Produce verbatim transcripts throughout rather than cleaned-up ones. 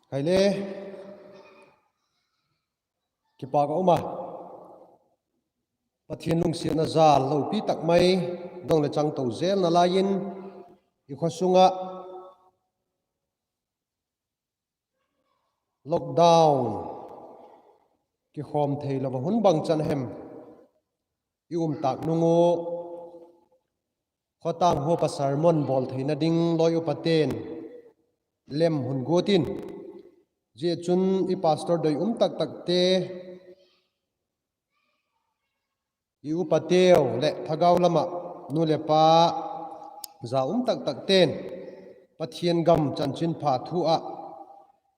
Khai le, kipâk a um a, Pathian lungsiatna jal lopi tak mai dong leh chang to zel nalai in, i khaw sung ah lockdown kikhawm theilo a hun bangchan hem i um tâk nung u, khawtâng huap ah sermon bawl theina ding lawi upate'n lem hun guat in, zia chun i pastor doi um tak takte, i upateu leh thagau lam ah nu leh pa za um tak takte'n Pathian gam chanchinpha thu ah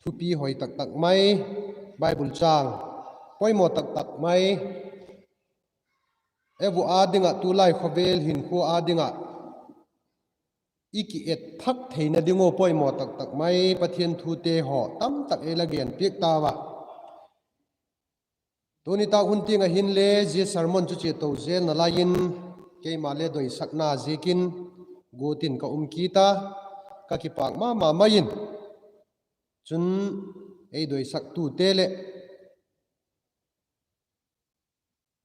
thupi hoi tak tak mai, Bible châng poimaw tak tak mai, ei u â ding ah, tulai khawvel hinkhua â ding ah i ki-et thak theina ding ua poimaw tak tak mai Pathian thute haw tamtak ei la genpiak tau a. Tuni tâk hun tiang ah hinle zia sermon chu chia to zel nalai in, keima le doisakna ziakin guat in ka um kit a, ka kipâk ma ma mai in. Chun, ei doisaktute leh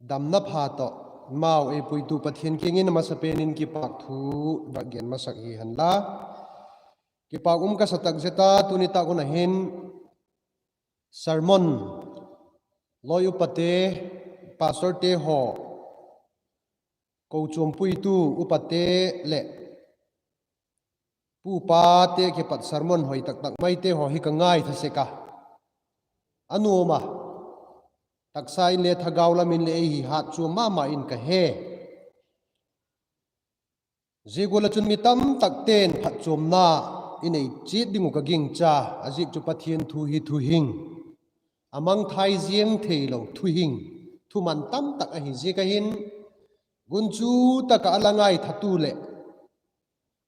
damna pha tawh mau ei puitu Pathian kiang in a masapen in kipâk thu vak gen masak hi hen la. Kipâk um ka sa tak zet a, tuni tâk hun ah hin sermon lawi upate, pastorte haw, kochuam puitu upate leh pu pate kipat sermon hoi tak tak maite haw hi ka ngaitha sek a, a nuam a, taksa inle thagau lam inle ei hi hatchuam ma ma in ka he. Zia gual ah chun mi tamtakte'n phatchuamna i nei chiat ding uh ka gingcha, a ziak chu Pathian thu hi thuhing, a mangthai ziang theilo thuhing, thuman tamtak ahi ziak a hin, gunchu tak ah a la ngaithatu leh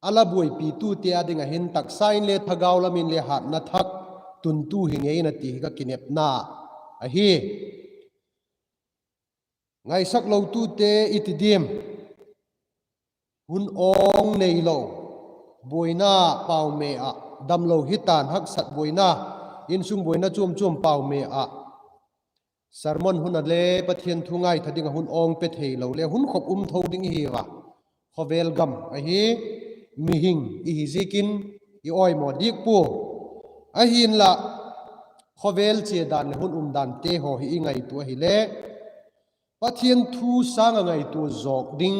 a la buaipitute â ding ah hin taksa inle thagau lam inle hatna thak tuntu hi ngei in a ti hi ka kinepna ahi. Ngaisaklotute i ti diam, hun awng neilo, buaina pau me ah, damlo hita'n haksat buaina, insung buaina chuam chuam pau me ah, sermon hun ah le Pathian thu ngaitha ding ah hun awng pe theilo le hun khop um tho ding i hi a, khawvel gam ahi, mihing i hi ziakin i awimaw diak pua. Ahinla, khawvel chia dan leh hun umdante haw hi i ngaitua ahile, Pathian thu sâng ah ngaitua zawk ding,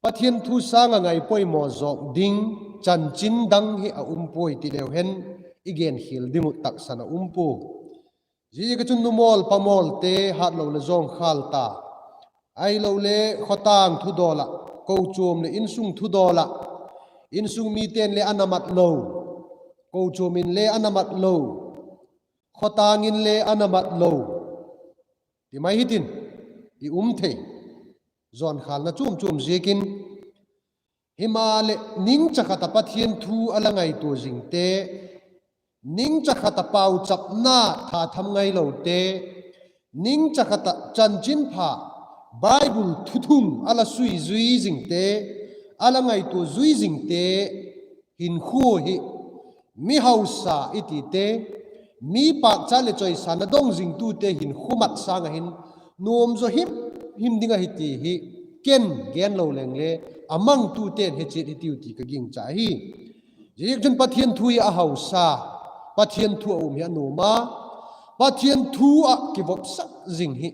Pathian thu sâng ah ngaipoimaw zawk ding chanchin dang hi a um puai ti leu hen, i genkhial ding uh taksan a um pua. Ziaziak a chun numawl pamawlte hatlo leh zawngkhâl ta, ahilole khawtâng thudawl ah, kochuam leh insung thudawl ah, insung mite'n le a na mat lo, kochuam inle a na mat lo, khawtâng inle a na mat lo ti mai hitin, i um thei, zawngkhâlna chuam chuam ziakin. Himaleh ningcha khat ah Pathian thu a la ngaitua zingte, ningcha khat ah pauchapna thatham ngailote, ningcha khat ah chanchinpha Bible thuthung a la sui zui zingte, a la ngaitua zui zingte hinkhua hi, mi hausa i tite, mi pâkcha leh chawisâng a dong zingtute hinkhua mat sâng ah hin, nuam zaw him him ding ahi ti hi ken gen lo leng le, a mangtute'n he chiat hitiu ti ka gingcha ahi. Ziaziakchun Pathian thu hi a hausa, Pathian thu a um hi a nuam a, Pathian thu ah kivopsak zing hi,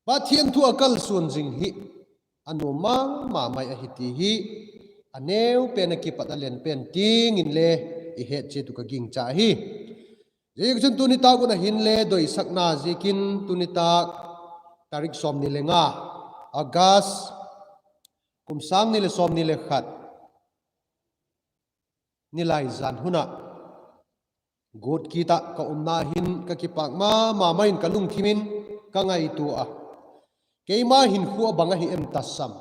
Pathian thu a kalsuan zing hi a nuam ma ma mai ahi ti hi a neu pen a kipat a lian pen tiang inle i het chiat uh ka gingcha ahi. Ziaziakchun tuni tâk hun ah hinle doisakna ziakin tuni tâk tarik sawmni le nga, August, kum sâng ni leh sawmni le khat, nilaizan hun ah guat kit ah ka umna hin ka kipâk ma ma mai in ka lungthim in ka ngaitua a, keima hinkhua bang ahi em tasam,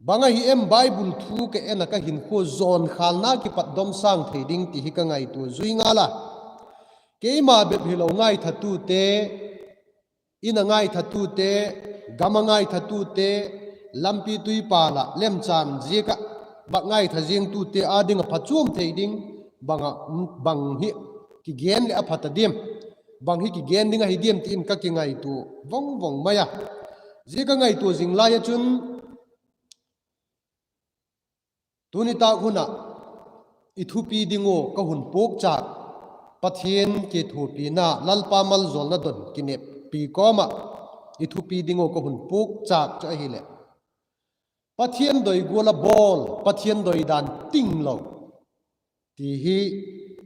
bang ahi em Bible thu ka en a ka hinkhua zawngkhâlna kipat domsâng thei ding ti hi ka ngaitua zui ngal a. Keima bep hilo ngaithatute, in a ngaithatute, gam a ngaithatute, lampi tuipâl ah lemchan ziak ah bak ngaitha ziangtute â ding ah phachuam thei ding bang ah, bang hi kigen leh a pha ta diam, bang hi kigen ding ahi diam ti in ka kingaitua vang vang mai a. Zia ka ngaitua zing lai ah chun, tuni tâk hun ah i thupi ding ua ka hun puakchâk, Pathian kithuapina, Lalpa maljawlna don kineppi kawm ah i thupi ding ua ka hun puakchâk chu ahileh, Pathian doi gual a bawl, Pathian doi dan tinglo, ti hi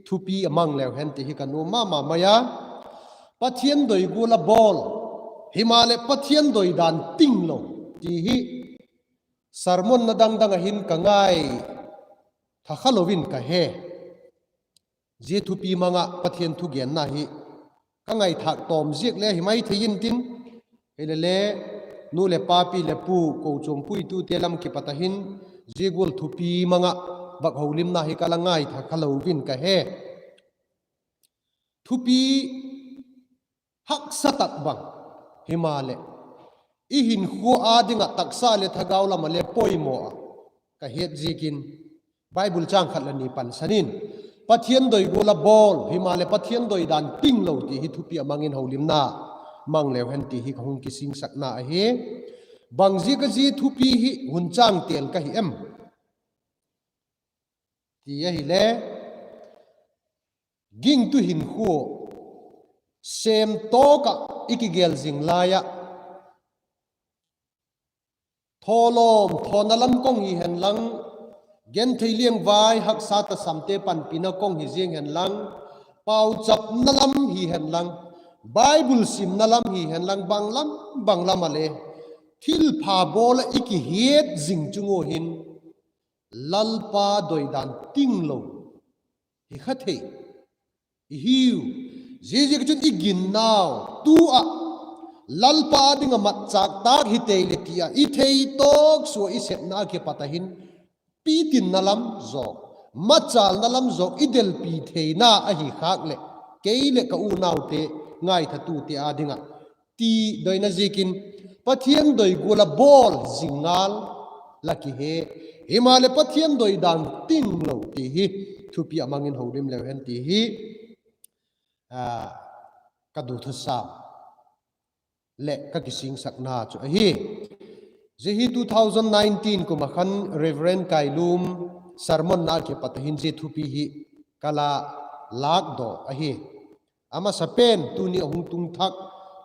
thupi a mang leu hen ti hi ka nuam ma ma mai a. Pathian doi gual a bawl, himaleh Pathian doi dan tinglo, ti hi sermonna dang dang ah hin ka ngaitha kha lo in ka he. Zia thupi mang ah Pathian thugenna hi ka ngaithâk tawm ziak le hi mai thei intin, hile le, nu leh pa, pi leh pu, kochuam puitute lam kipat ah hin zia gual thupi mang ah vak holimna hi ka la ngaitha kha lo in ka he. Thupi haksa tak bang, himaleh i hinkhua â ding ah taksa leh thagau lam ah le poimaw ah ka het ziakin, Bible châng khat la ni pansan in, Pathian doi gual a bawl, himaleh Pathian doi dan tinglo ti hi thupi a mang in holimna mang leu hen ti hi ka hung kisingsakna ahi. Bang ziak a zia thupi hi hun châng têl ka hi em ti ahile, gingtu hinkhua sêm tawk ah i kigel zing lai ah, thawlawm thawna lam kong hi hen lang, genthei liangvai haksa tasamte panpina kong hi ziang hen lang, pauchapna lam hi hen lang, Bible simna lam hi hen lang, bang lam bang lam ah le thilpha bawl ah i kihiat zing chung ua hin Lalpa doidan tinglo hi kha thei i hiu. Ziaziakchun i ginnau tu ah Lalpa ding ah matchâk tâk hi tei leh ti ah i theitawk sua i sepna ah kipat ah hin pitinna lam zawk, machâlna lam zawk i delpi theina ahi khâk leh, kei leh ka unaute, ngaithatute â ding ah ti doina ziakin Pathian doi gual a bawl zing ngal la kihe. Himaleh Pathian doidan tinglo ti hi thupi a mang in holim leu hen ti hi ka duthusam leh ka kisingsakna chu ahi. Zia hi two thousand nineteen kum ah khan Reverend Kailum sermonna ah kipat ah hin zia thupi hi ka la lâkdaw ahi. A masapen tuni a hung tung thak,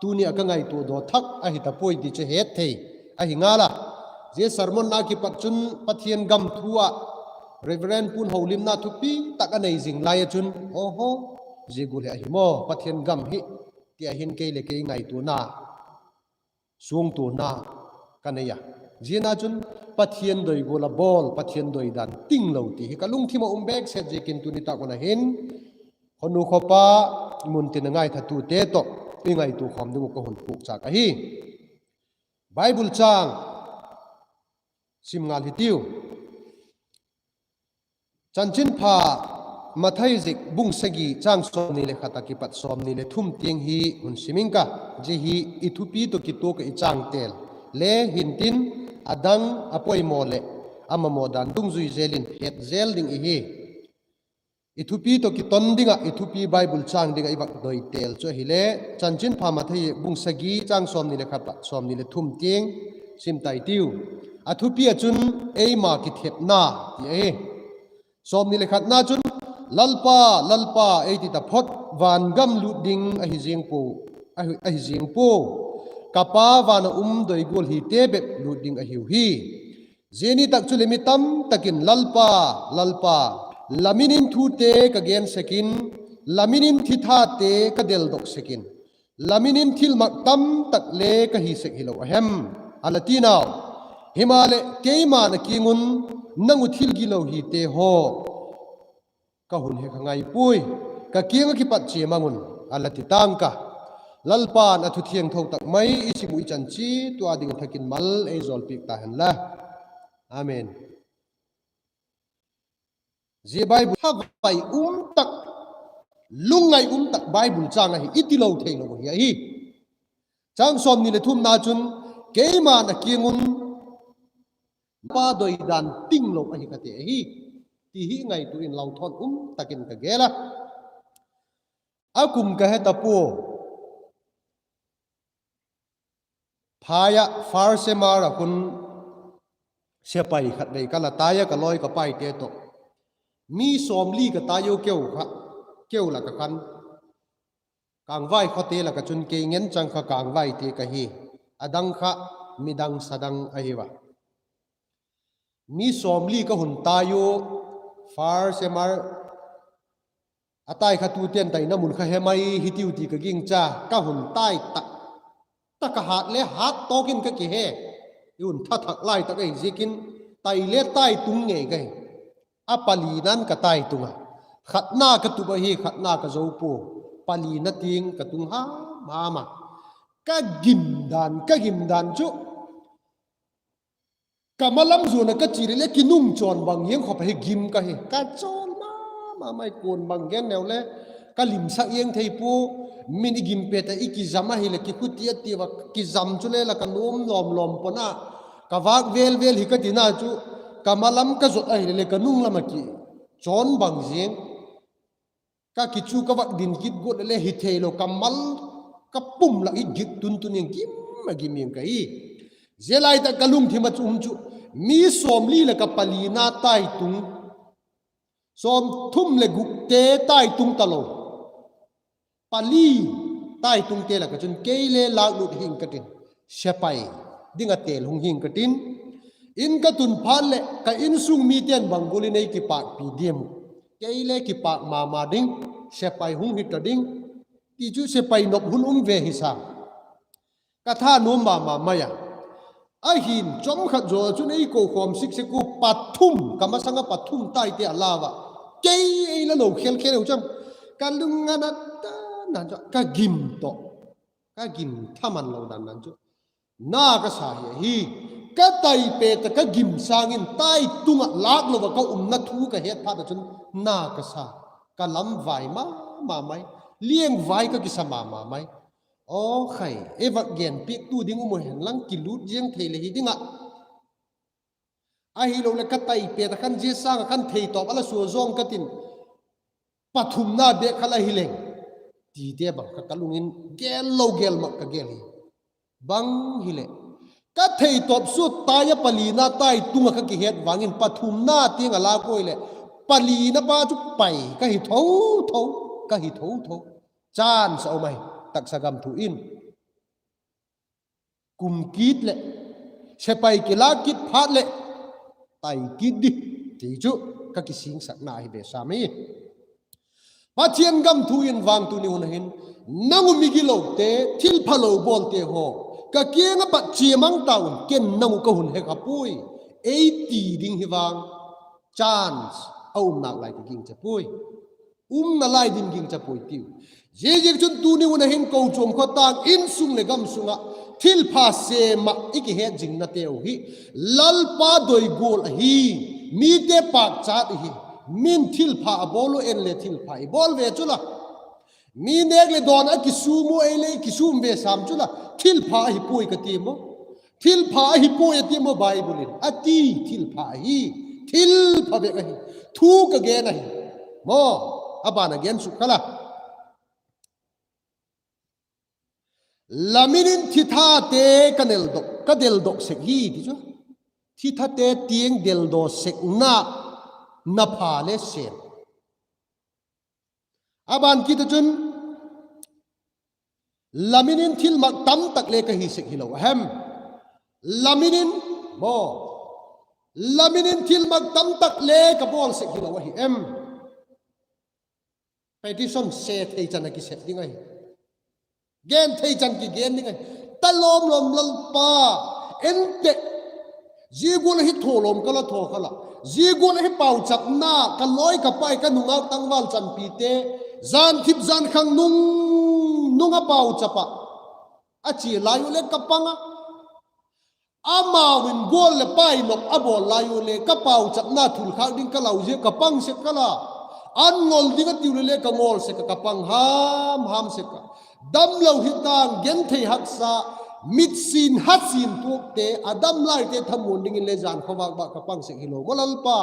tuni a ka ngaituadaw thak ahi ta puai ti chu het thei ahi ngal a. Zia sermonna ah kipat chun Pathian gam thu ah Reverend pu'n holimna thupi tak a nei zing lai ah chun, aw, zia gual hi ahi maw Pathian gam hi, ti a hin kei leh kei ngaituana, suangtuana ka nei a. Ziana chun Pathian doi gual a bawl, Pathian doidan tinglo ti hi ka lungthim ah um bêk set ziakin tuni tâk hun ah hin khawnu khawpa, muntin a ngaithatute tawh i ngaitua khawm ding uh ka hun puakchâk ahi. Bible châng sim ngal hitiu. Chanchinpha Mathai ziak bung sagi châng sawmni leh khat ah kipat sawmni leh thum tiang hi hun sim ing ka. Zia hi i thupi tawh kituak ah i châng têl le hintin, a dang a poimaw leh a mamaw dan dungzui zel in het zel ding i hi. I thupi tawh kiton ding ah i thupi Bible châng ding ah i vak doi têl chu ahile, Chanchinpha Mathai bung sagi châng sawmni leh khat pat sawmni leh thum tiang sim tai tiu. A thupi ah chun eima kithepna ti ahi. Sawmni leh khatna chun, Lalpa, Lalpa, ei ti taphot, van gam lût ding ahi ziang pua, ahi, ahi ziang pua. Ka Pa van ah um doi gual hite bep lût ding ahiu hi. Zia ni tak chuleh mi tam tak in, Lalpa, Lalpa, la min in thute ka gen sek in, la min in thithate ka deldok sek in, la min in thilmak tam tak le ka hi sek hilo a hem? a la ti nau. Himaleh keima'n a kiang un, Nang uh thil gilo hite haw, ka hun he kha ngai puai, ka kiang ah kipat chia mang un, a la ti tang ka. Lalpa'n a thu thiangtho tak mai i sim uh i chan chiat ua ding ah thak in mal ei jawlpiak ta hen la. Amen. Zia Bible thavai um tak, lungngai um tak Bible châng ahi, i tilo theilo hi ahi. Châng sawmni leh thumna chun, Keima'n a kiang un, Pa doidan tinglo ahi ka ti ahi, ti hi ngaitua in lauthawn um tak in ka gel a. A kum ka he ta pua. Phai ah first M R ah khun sepai khat vei ka la tai a, ka lawi ka paite tawh. Mi sawmli ka tai u, keu kha, keu lak ah khan Kângvai khawte lak ah chun kei ngen chang kha Kângvaite ka hi. A dang kha midang sadang ahi a. Mi sawmli ka hun tai u, first M R a tai kha tute'n taina mun kha he mai hitiu ti ka gingcha, ka hun tai tak tak a, hat le hat tawk in ka kihe. I hun tha thak lai tak ahi ziakin tai le tai tung ngei ka hi. A palina'n ka tai tung a. Khatna ka tup ahi, khatna ka zo pua. Palina tiang ka tung ham ham a. Ka gim dan, ka gim dan chu, ka malam zuan ah ka chia le le kinung chawn bang ziang khawp ahi, gim ka hi. Ka chawl ma ma mai, kuan bang gen neu le ka limsak ziang thei pua. Min i gim pet ah i kizam ahileh kikhuti a ti ua, kizam chu le la ka nuam lawm lawm pua na. Ka vâk vêl vêl hi ka tina chu, ka malam ka zot ahileh le ka nung lam ah kichawn bang ziang. Ka kichu ka vak din kit guat le le hi theilo, ka mal ka pum lak hi git tun tun in gim a gim ing ka hi. Zia lai tak ka lungthim ah chu um chu, mi sawmli lak ah palina tai tung, sawmthum leh gukte tai tung talo, pali tai tungte lak ah chun kei le lâklut hing ka tin, sepai ding ah têl hung hing ka tin. In ka tun phat leh ka insung mite'n bang gual in ei kipâkpi diam? Kei le kipâk ma ma ding, sepai hung hi ta ding, ti chu sepai nop hun um ve hi sa. Ka tha nuam ma ma mai a. Ahin chawm khat zaw chun ei kokhawm sik sek ua, pathum, ka masang ah pathum taite a lau a. Kei ei la lo khel khel u cham. Ka lung a na ta na chu ka gim tawh, ka gim thaman lo dan dan chu na ka sa hi ahi. Ka tai pet ah ka gim sâng in tai tung ah lâk lo ah ka umna thu ka het phat ah chun na ka sa. Ka lam vai ma ma mai, liang vai ka kisa ma ma mai. Aw khai, ei vak gen piaktu ding um u hen lang, kilût ziang thei le hi ding ah. Ahiloleh ka tai pet ah khan zia sâng ah khan theitawp a la sua zawng ka tin, pathumna bêk kha la hi leng, tite bang kha ka lung in gel lo gel mak ka gel hi. Bang hileh, ka theitawp sua tai a palina tai tung ah ka kihet vang in pathumna tiang a lâk ua leh, palina pa chu pai ka hi tho tho, ka hi tho tho. Chance a um ahi, taksa gam thu in. Kum kit leh, sepai kilâk kit phat leh, tai kit di, ti chu ka kisingsakna ahi ve sam i. Pathian gam thu in vang tuni hun ah hin, nang u migilote, thilphalo bawlte haw, ka kiang ah pat chia mang ta un, ken nang u ka hun he kha puai, ei ti ding hi vang chance a um nalai ka gingcha puai. Um nalai ding gingcha puai tiu. Ziaziakchun tuni hun ah hin kochuam khawtâng, insung leh gam sung ah thilpha sêm ah i kihet zingnateu hi Lalpa doi gual ahi. Mite pâkchat ihi. Min thilpha a bawl u, en le thilpha i bawl ve chu la. Mi nêk leh dawn a kisûm u, ei le i kisûm ve sam chu la, thilpha ahi puai ka ti maw? Thilpha ahi puai a ti maw Bible in? A ti, thilpha ahi. Thilpha bêk ahi. Thu ka gen ahi. Maw, a ban a gen suk kha la. La min in thithate ka neldok, ka deldok sek hi ti chu. Thithate tiang deldaw sekna, na pha le sêm. A ban kit ah chun, la min in thilmak tamtak le ka hi sek hilo a hem? La min in, maw, la min in thilmak tamtak le ka bawl sek hilo ahi em? Petition se thei chan a kisep ding ahi. Gen thei chan kigen ding ahi. Ta lawm lawm, Lalpa, en teh. Zia gual ahi thalawm ka la thaw kha la, zia gual ahi pauchapna ka lawi ka pai, ka nungak tangval chanpite, jan thip jan khang nung nung a pauchap ah a chia lai u le ka pang a. Amau in gual leh pai nop a bawl lai u le ka pauchapna thulkhâk ding ka lau zia ka pang sek kha la. An ngol ding a tiu le le ka ngawl sek a, ka pang ham ham sek a. Damlo hi tang, genthei haksa, mitsin hasin tuakte, a dam laite thamuan dingin le jan khawvâk bah ka pang sek hilo maw Lalpa?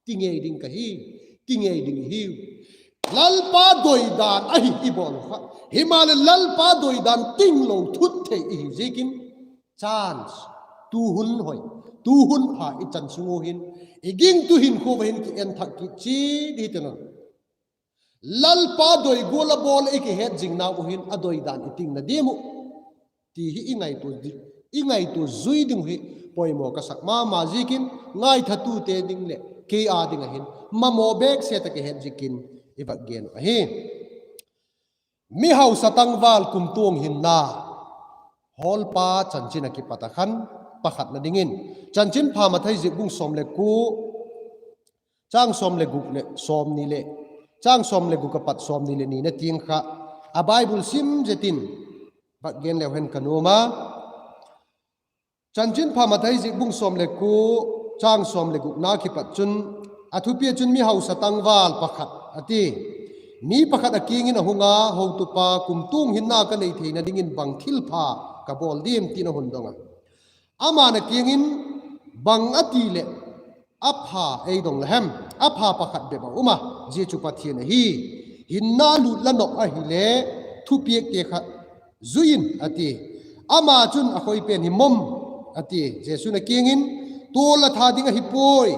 Ti ngei ding ka hi, ti ngei ding i hiu. Lalpa doidan ahi i bawl uh kha. Himaleh Lalpa doidan tinglo thut thei i hi ziakin, chance, tu hun hoi, tu hun pha i chan sung uh hin, i gingtu hinkhua ah hin ki en thak kit chiat hi tin a. Lalpa doi gual a bawl i kihet zingnau uh hin a doidan i tingna diam uh ti hi i ngaitua zui ding uh hi poimaw ka sak ma ma ziakin, ngaithatute ding leh kei â ding ah hin mamaw bêk set ah ka het ziakin i vak gen uh ahi. Mihausa tangval kumtuang hinna hawlpa chanchin ah kipat ah khan pakhatna dingin, Chanchinpha Mathai ziak bung sawm le kua, châng sawm le guk leh sawmni leh, châng sawm le guk a pat sawmni leh nina tiang kha, a Bible sim zet in vak gen leu hen ka nuam a. Chanchinpha Mathai ziak bung sawm le kua, châng sawm le gukna kipat chun, a thupi ah chun, mihausa tangval pakhat a ti, mi pakhat a kiang in a hung a, Hotupa, kumtuang hinna ka nei theina dingin bang thilpha ka bawl diam? ti'n a hun dong a. Ama'n a kiang in, bang a ti leh a pha ei dong la hem? A pha pakhat bep a um a, zia chu Pathian ahi. Hinna lût la nop ahile, thupiakte kha zui in, a ti. Ama chun, a khoi pen hi mawm, a ti. Jesu'n a kiang in, tual la tha ding ahi puai,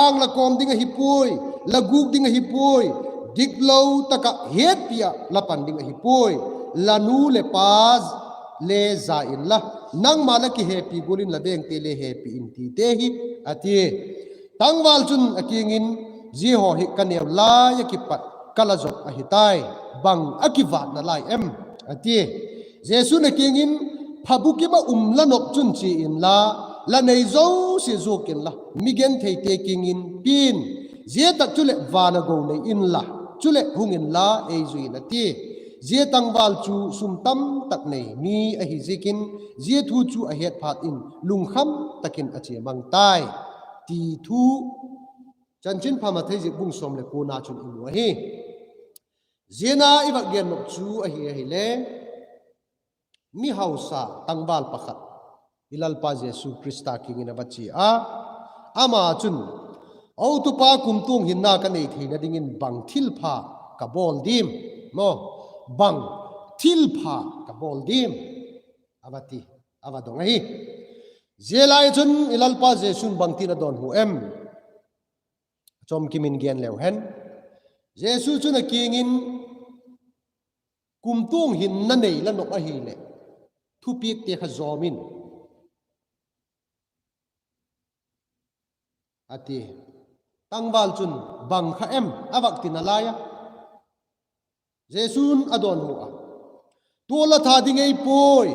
âng la kawm ding ahi puai, la gûk ding ahi puai, diklo tak ah hetpi ah la pan ding ahi puai, la nu leh pa le za inla, nangma la kihepi gual in la vengte le hepi in, tite hi, a tia. Tangval chun a kiang in, zia haw hi ka neu lai ah kipat ka la zawp ahi tai, bang a kivâtna lai em? a tia. Jesu'n a kiang in, phabukim ah um la nop chun chia inla, la nei zosia zuak inla, mi gentheite kiang in pia in; zia tak chuleh van ah go nei inla, chuleh hung inla ei zui in, a tia. Zia tangval chu sum tamtak nei mi ahi ziakin, zia thu chu a het phat in lungkham tak in a chia mang tai, ti thu Chanchinpha Mathai ziak bung sawm le kuana chun i mu ahi. Zia na i vak gen nop chu ahi ahile, mihausa tangval pakhat i Lalpa Jesu Khrista kiang in a va chia a, ama chun, Hotupa, kumtuang hinna ka nei theina dingin bang thilpha ka bawl diam? Maw, bang thilpha ka bawl diam? a va ti, a va dong ahi. Zia lai chun i Lalpa Jesu'n bangtin a dawnhu em? Chawmkim in gen leu hen, Jesu chun a kiang in, kumtuang hinna nei la nop ahileh, thupiakte kha zawm in, a ti. Tangval chun, bang kha em? a vak ti nalai a. Jesu'n a dawnhu a, tual la tha ding ahi puai,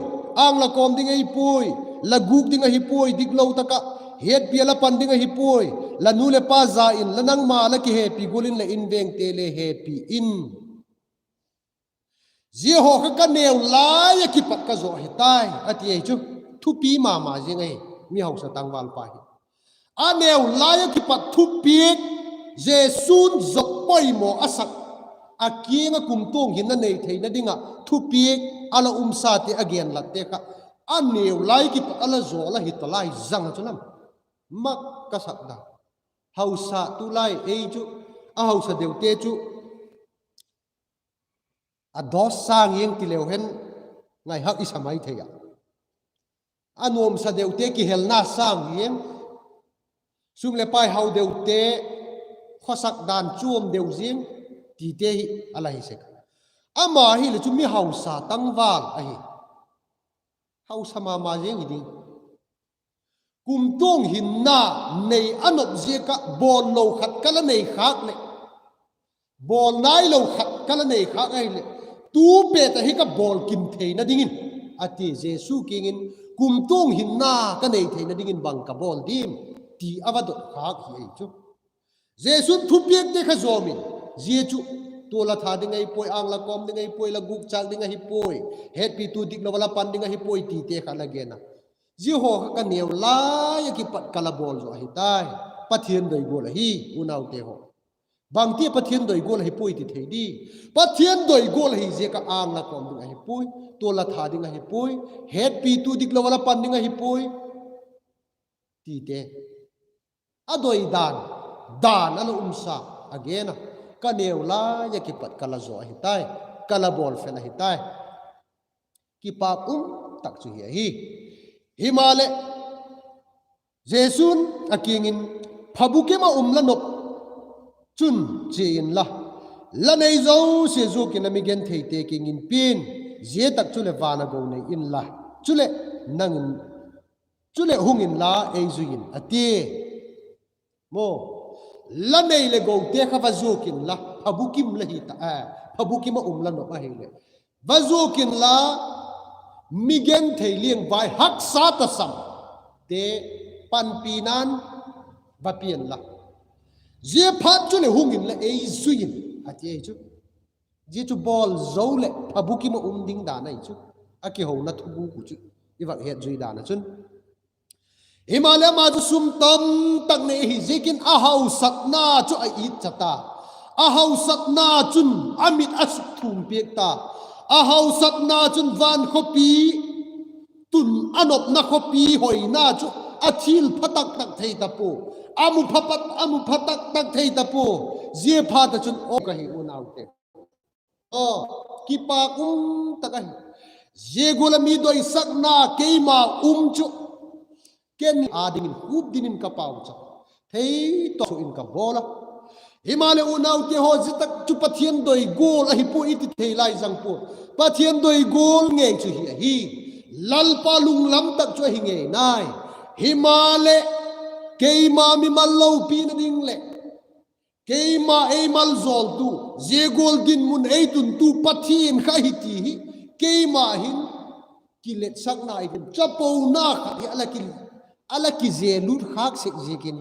âng la kawm ding ahi puai, la gûk ding ahi puai, diklo tak ah hetpi ah la pan ding ahi puai, la nu leh pa za inla, nangma la kihepi gual in la invengte le hepi in. Zia haw kha ka neu lai ah kipat ka zawp ahi tai, a ti ahi chu. Thupi ma ma ziang ahi, mihausa tangvalpa hi. A neu lai ah kipat thupiak, Jesu'n zawp poimaw a sak, a kiang ah kumtuang hinna nei theina ding ah thupiak a la umsate, a genlatte kha, a neu lai kipat a la zawl ahi ta lai zang a chu lam, mak ka sak da. Hausa tulai ei chu, a hausa deute chu a dose sâng ing ti leu hen, ngaihak i sa mai thei a. A nuamsa deute kihelna sâng ing, sum leh pai hau deute, khawsak dan chuam deu zing, tite hi a la hi sek. Ama hileh chu mihausa tangval ahi. Hausa ma ma zing hi ding. Kumtuang hinna nei a nop ziak ah bawl lo khat ka la nei khâk leh, bawl nailo khat ka la nei khâk ahileh, tu pet ah hi ka bawl kim theina dingin, a ti. Jesu kiang in, kumtuang hinna ka nei theina dingin bang ka bawl diam? ti a va dot khâk hi ahi chu. Jesu'n thupiakte kha zawm in, zia chu, tual la tha ding ahi puai, âng la kawm ding ahi puai, la gûk châk ding ahi puai, hetpitu diklo ah la pan ding ahi puai, tite kha la gen a. Zia haw kha ka neu lai ah kipat ka la bawl zaw ahi tai. Pathian doi gual ahi, unaute haw. Bangti Pathian doi gual ahi puai ti thei di? Pathian doi gual ahi ziak ah âng la kawm ding ahi puai, tual la tha ding ahi puai, hetpitu diklo ah la pan ding ahi puai, tite. A doi dan, dan a la umsa a gen a. ka neu lai ah kipat ka la zaw ahi tai, ka la bawlfel ahi tai. Kipâk um tak chu hi ahi. Himaleh, Jesu'n a kiang in, Phabukim ah um la nop chun chia inla, la nei zosia zuak in la mi gentheite kiang in pia in; zia tak chuleh van ah go nei inla, chuleh nang in, chuleh hung inla ei zui in, a tia. Maw, la nei leh gote kha va zuak inla, phabukim la hi ta, phabukim ah um la nop ahileh, va zuak inla, mi genthei liangvai, haksa tasamte panpina'n va pia inla, ziaphat chuleh hung inla ei zui in, a ti ahi chu. Zia chu bawl zo leh phabukim ah um ding dan ahi chu. A kihouna thuguk uh chu i vak het zui dan ah chun, himaleh ama chu sum tamtak nei ahi ziakin a hausakna chu a itcha ta, a hausakna chun a mit a sukthum piak ta, a hausakna chun van khawpi, tun a nopna khawpi hoina chu a thil pha tak tak thei ta pua, a mu pha pat, a mu pha tak tak thei ta pua. Ziaphat ah chun aw ka hi unaute, aw, kipâk um tak ahi. Zia gual ah mi doisakna keima um chu ken â dingin khup dingin ka pauchap, thei tawh thu in ka bawl a. Himaleh unaute haw, zia tak chu Pathian doi gual ahi pua i ti thei lai zang pua. Pathian doi gual ngei chu hi ahi. Lalpa lunglam tak chu ahi ngei nai. Himaleh, keima mimal lopina ding leh keima ei maljawltu, zia gual dinmun ei tuntu Pathian kha hi ti hi keima hin kiletsakna i tin, chapona khat hi a la ki, a la kizelut khâk sek ziakin,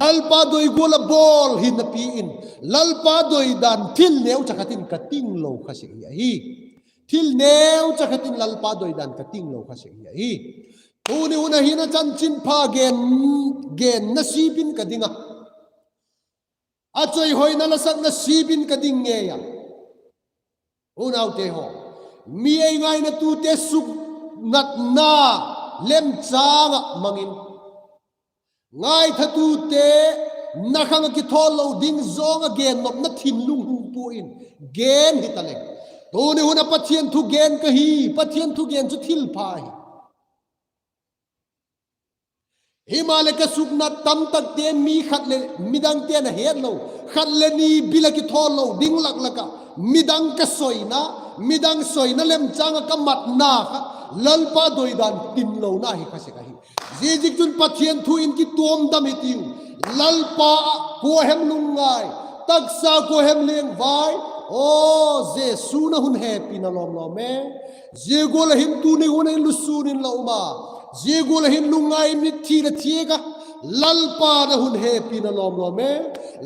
Lalpa doi gual a bawl hi napi in, Lalpa doi dan thil neucha khat in ka tinglo kha sek hi ahi. Thil neucha khat in Lalpa doi dan ka tinglo kha sek hi ahi. Tuni hun ah hin a chanchinpha gen, genna sip in ka ding a, a chawihoina lasakna sip in ka ding ngei a. Unaute haw, mi ei ngainatute suknatna lemchâng ah mang in, ngaithatute na khang ah kithawl lo ding zawng ah gennopna thinlung hung pua in gen hi ta leng, tuni hun ah Pathian thugen ka hi. Pathian thugen chu thilpha hi. Himaleh, ka suknat tamtakte mi khat leh midangte'n a het lo, khat leh ni bil ah kithawl lo ding lak lak ah midang ka soina, midang soina lemchâng ah ka matna kha Lalpa doidan tinlona hi kha sek ahi. Ziaziakchun Pathian thu in kituamdam hitiu. Lalpa ah kua hem lungngai, taksa kua hem lengvai? Aw, Jesu'n a hun hepina lawm lawm e. Zia gual ah hin tuni hun ah hin lusûn in la um a, zia gual ah hin lungngai in mitthi la thiak a, Lalpa'n a hun hepina lawm lawm e.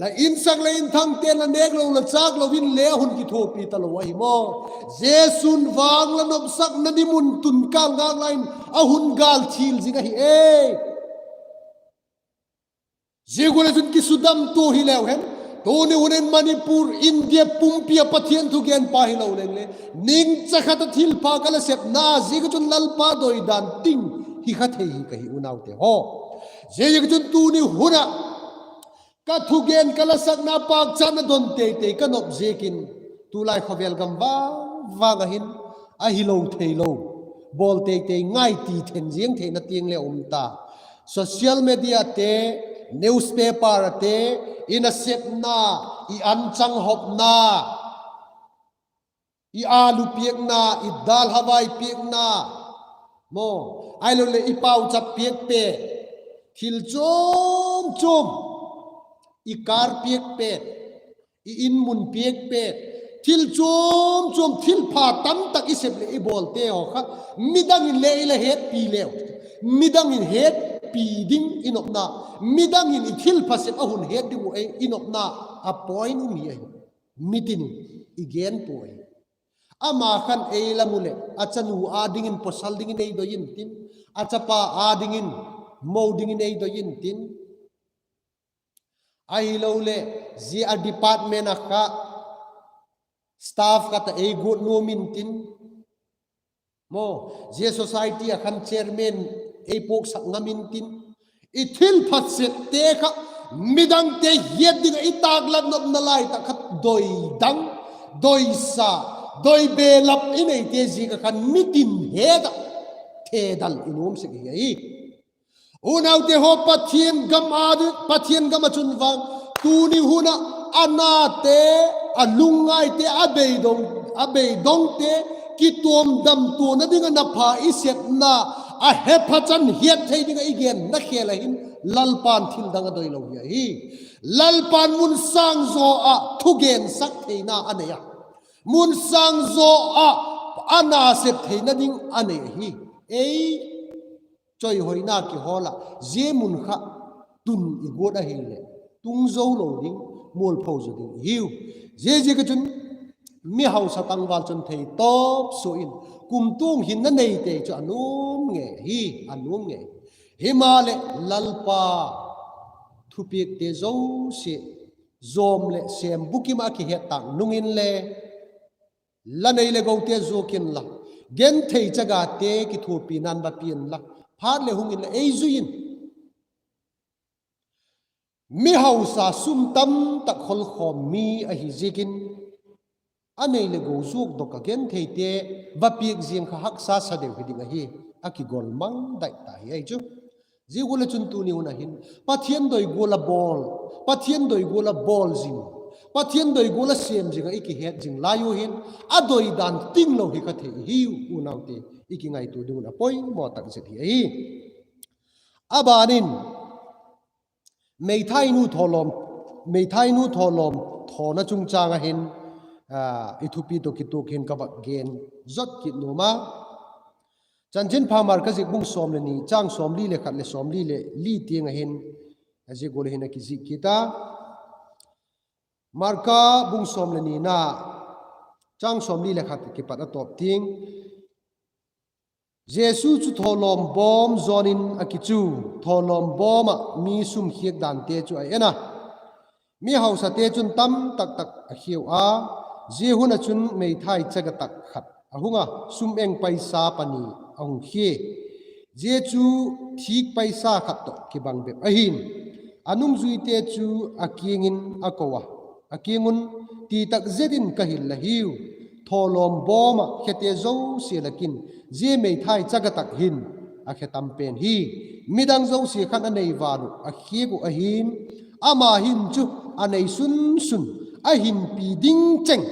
La insak la inthangte'n la nêk lo la châk lo inle a hun kithuapi talo ahi maw? Jesu'n vang la nopsakna ding mun tun kâl ngâk lai in a hun gâl thil zing ahi e. Zia gual ah chun kisudamtua hi leu hen, tuni hun in Manipur, India pumpi ah Pathian thugenpa hilo leng le, ningcha khat ah thilpha ka la sepna ziak ah chun Lalpa doidan ting hi kha thei hi ka hi unaute haw. Ziaziak ah chun tuni hun ah ka thugen ka la sakna pâkchatna don tei tei ka nop ziakin, tulai khawvel gam vang vang ah hin ahilo theilo bawl tei tei ngai ti then ziang theina tiang le um ta. Social mediate, newspaper ate, i nasepna, i anchang hopna, i alu piakna, i dal havai piakna, maw, ahiloleh i pauchap piak pet, thil chuam chuam, i kâr piak pet, i in mun piak pet, thil chuam chuam, thilpha tamtak i sep leh i bawlte haw kha midang in le i la hetpi leu, midang in hetpi ding i nopna, midang in i thilpha sep a hun het ding uh ei i nopna a point um hi ahi. Mitin i gen pua ahi. Ama khan ei la mu leh a chanu â dingin pawsal dingin ei doi intin, a chapa â dingin mo dingin ei doi intin, ahiloleh zia a department ah kha staff khat ah ei guat nuam intin, maw, zia society ah khan chairman ei puaksak ngam intin, i thilpha septe kha midangte hiat ding ah i tâklat nopna lai tak kha doi dang, doisa, doi belap i neite ziak ah khan mitin het ah thedal i nuam sek hi ahi. Unaute haw, Pathian gam ah, Pathian gam ah chun vang, tuni hun ah a nate, a lungngaite, a beidong, a beidongte kituamdamtuana ding ah na pha i sepna a hepha chan hiat thei ding ah i genna khêl ah hin Lalpa'n thil dang a doi lo hi ahi. Lalpa'n mun sâng zaw ah thugensak theina a nei a, mun sâng zaw ah a nasep theina ding a nei ahi. Ei chawihoina kihawl ah zia mun kha tun i guat ahileh, tung zo lo ding, mualpho zaw ding i hiu. Ziaziak ah chun mi hausa tangval chun theitawp sua in, kumtuang hinna neite chu a nuam ngei hi, a nuam ngei. Himaleh Lalpa thupiakte zosia zawm leh sêm bukim ah a kihet tâk nung inle, la nei leh gote zuak inla, genthei chagate kithuapina'n va pia inla, phat leh hung inla ei zui in. Mi hausa sum tamtak kholkhawm mi ahi ziakin, a nei leh go zuakdok ah gentheite va piak ziang kha haksa sa deu hi ding ahi, a kigol mang dai ta hi ahi chu. Zia gual ah chun tuni hun ah hin Pathian doi gual ah bawl, Pathian doi gual ah bawl zing, Pathian doi gual ah sêm zing ah i kihet zing lai u hin, a doi dan tinglo hi kha thei hiu unaute, i kingaitua ding un a poimaw tak zet hi ahi. A ban in, meithainu thawlawm, meithainu thawlawm thawna chungchâng ah hin, i thupi tawh kituak hin ka vak gen zot kit nuam a. Chanchinpha Marka ziak bung sawm leh ni, châng sawmli leh khat leh sawmli leh li tiang ah hin, a ziak gual hin a kizik kit a. Marka bung sawm leh nina, châng sawmli leh khat kipat a tawp tiang. Jesu chu thawlawm bawm zawn in a kichu, thawlawm bawm ah mi sum khiak dante chu a en a. Mi hausate chun tamtak tak a khiau a, zia hun ah chun meithai chaga tak khat a hung a, sum eng paisa pani a hung khia. Zia chu thîk paisa khat tawh kibang bep ahi'n. A nungzuite chu a kiang in a ko a, a kiang un, Ti tak zet in ka hil la hiu, thawlawm bawm ah khete zosia lak in zia meithai chaga tak hin a khe tam pen hi. Midang zosia khan a nei vang uh a khiak uh ahi'n, ama hin chu a nei sun sun a hinpi ding cheng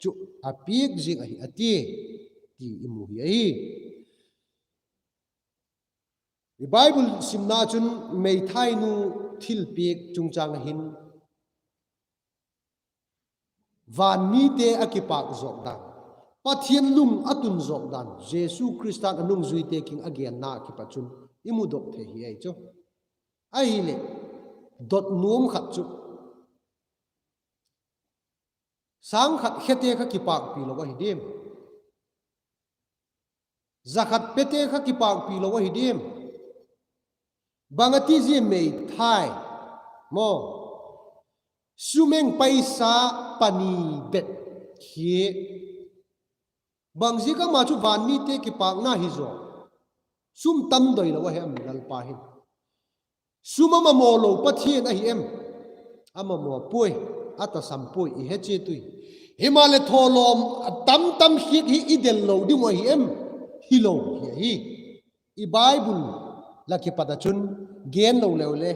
chu a piak ziang ahi a tia, ti i mu hi ahi. I Bible simna chun meithainu thilpiak chungchâng ah hin van mite a kipâk zawk dan, Pathian lung a tun zawk dan, Jesu Khrista'n a nungzuite kiang a genna kipat chun i mudok thei hi ahi chu. Ahileh, dot nuam khat chu, sâng khat khete kha kipâkpi lo ahi diam? Za khat pete kha kipâkpi lo ahi diam? Bang a ti zia meithai maw, sum eng paisa pani bep hi, bang ziak ama chu van mite kipâkna hi zaw? Sum tam doi lo ahi em Lalpa hin? Sum a mamaw lo Pathian ahi em? A mamaw puai, a tasam puai, i he chiat ui. Himaleh thawlawm a tam tam khiak hi i del lo ding uh ahi em? Hilo hi ahi. I Bible la kipat ah chun gen lo leu le,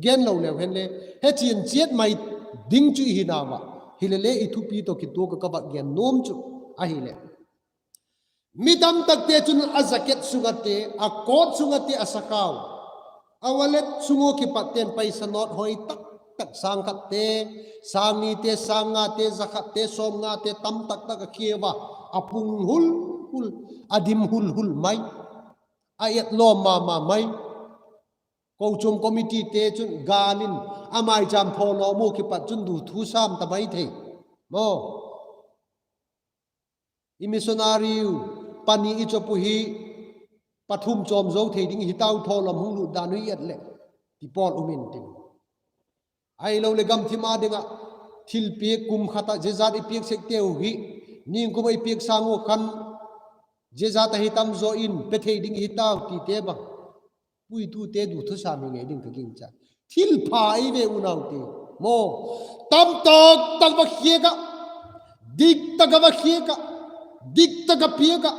gen lo leu hen le, hechian chiat mai ding chu i hi nau a. Hilele i thupi tawh kituak ah ka vak gen nuam chu ahileh, mi tamtakte chun a jacket sung ah te, a coat sung ah te a sakau, a wallet sung ua kipat ten paisa note hoi tak tak sâng khatte, sâng nite, sâng ngate, za khatte, sawmngate tamtak tak a khia ua, a pung hul hul, a dim hul hul mai, a et lawm ma ma mai. Kochuam committeete chun gâl in a maichâm thawlawm ua kipat chun du thu sâm ta mai thei maw. I missionary pani i chop uh hi pathum chawm zo thei ding hi tau, thawlawm hung lut dan uh i et leh, ti pawl um intin. Ahiloleh gamthim â ding ah thilpiak kum khat ah zia zat i piak sekteu hi, ningkum ah i piak sâng ua khan zia zat ahi tam zaw in pe thei ding hi tau tite bang, puitute du thu sâm hi ngei ding ka gingcha. Thilpha ei ve unaute. Maw, tam tak tak va khiak ah, dik tak ah va khiak ah, dik tak ah piak ah,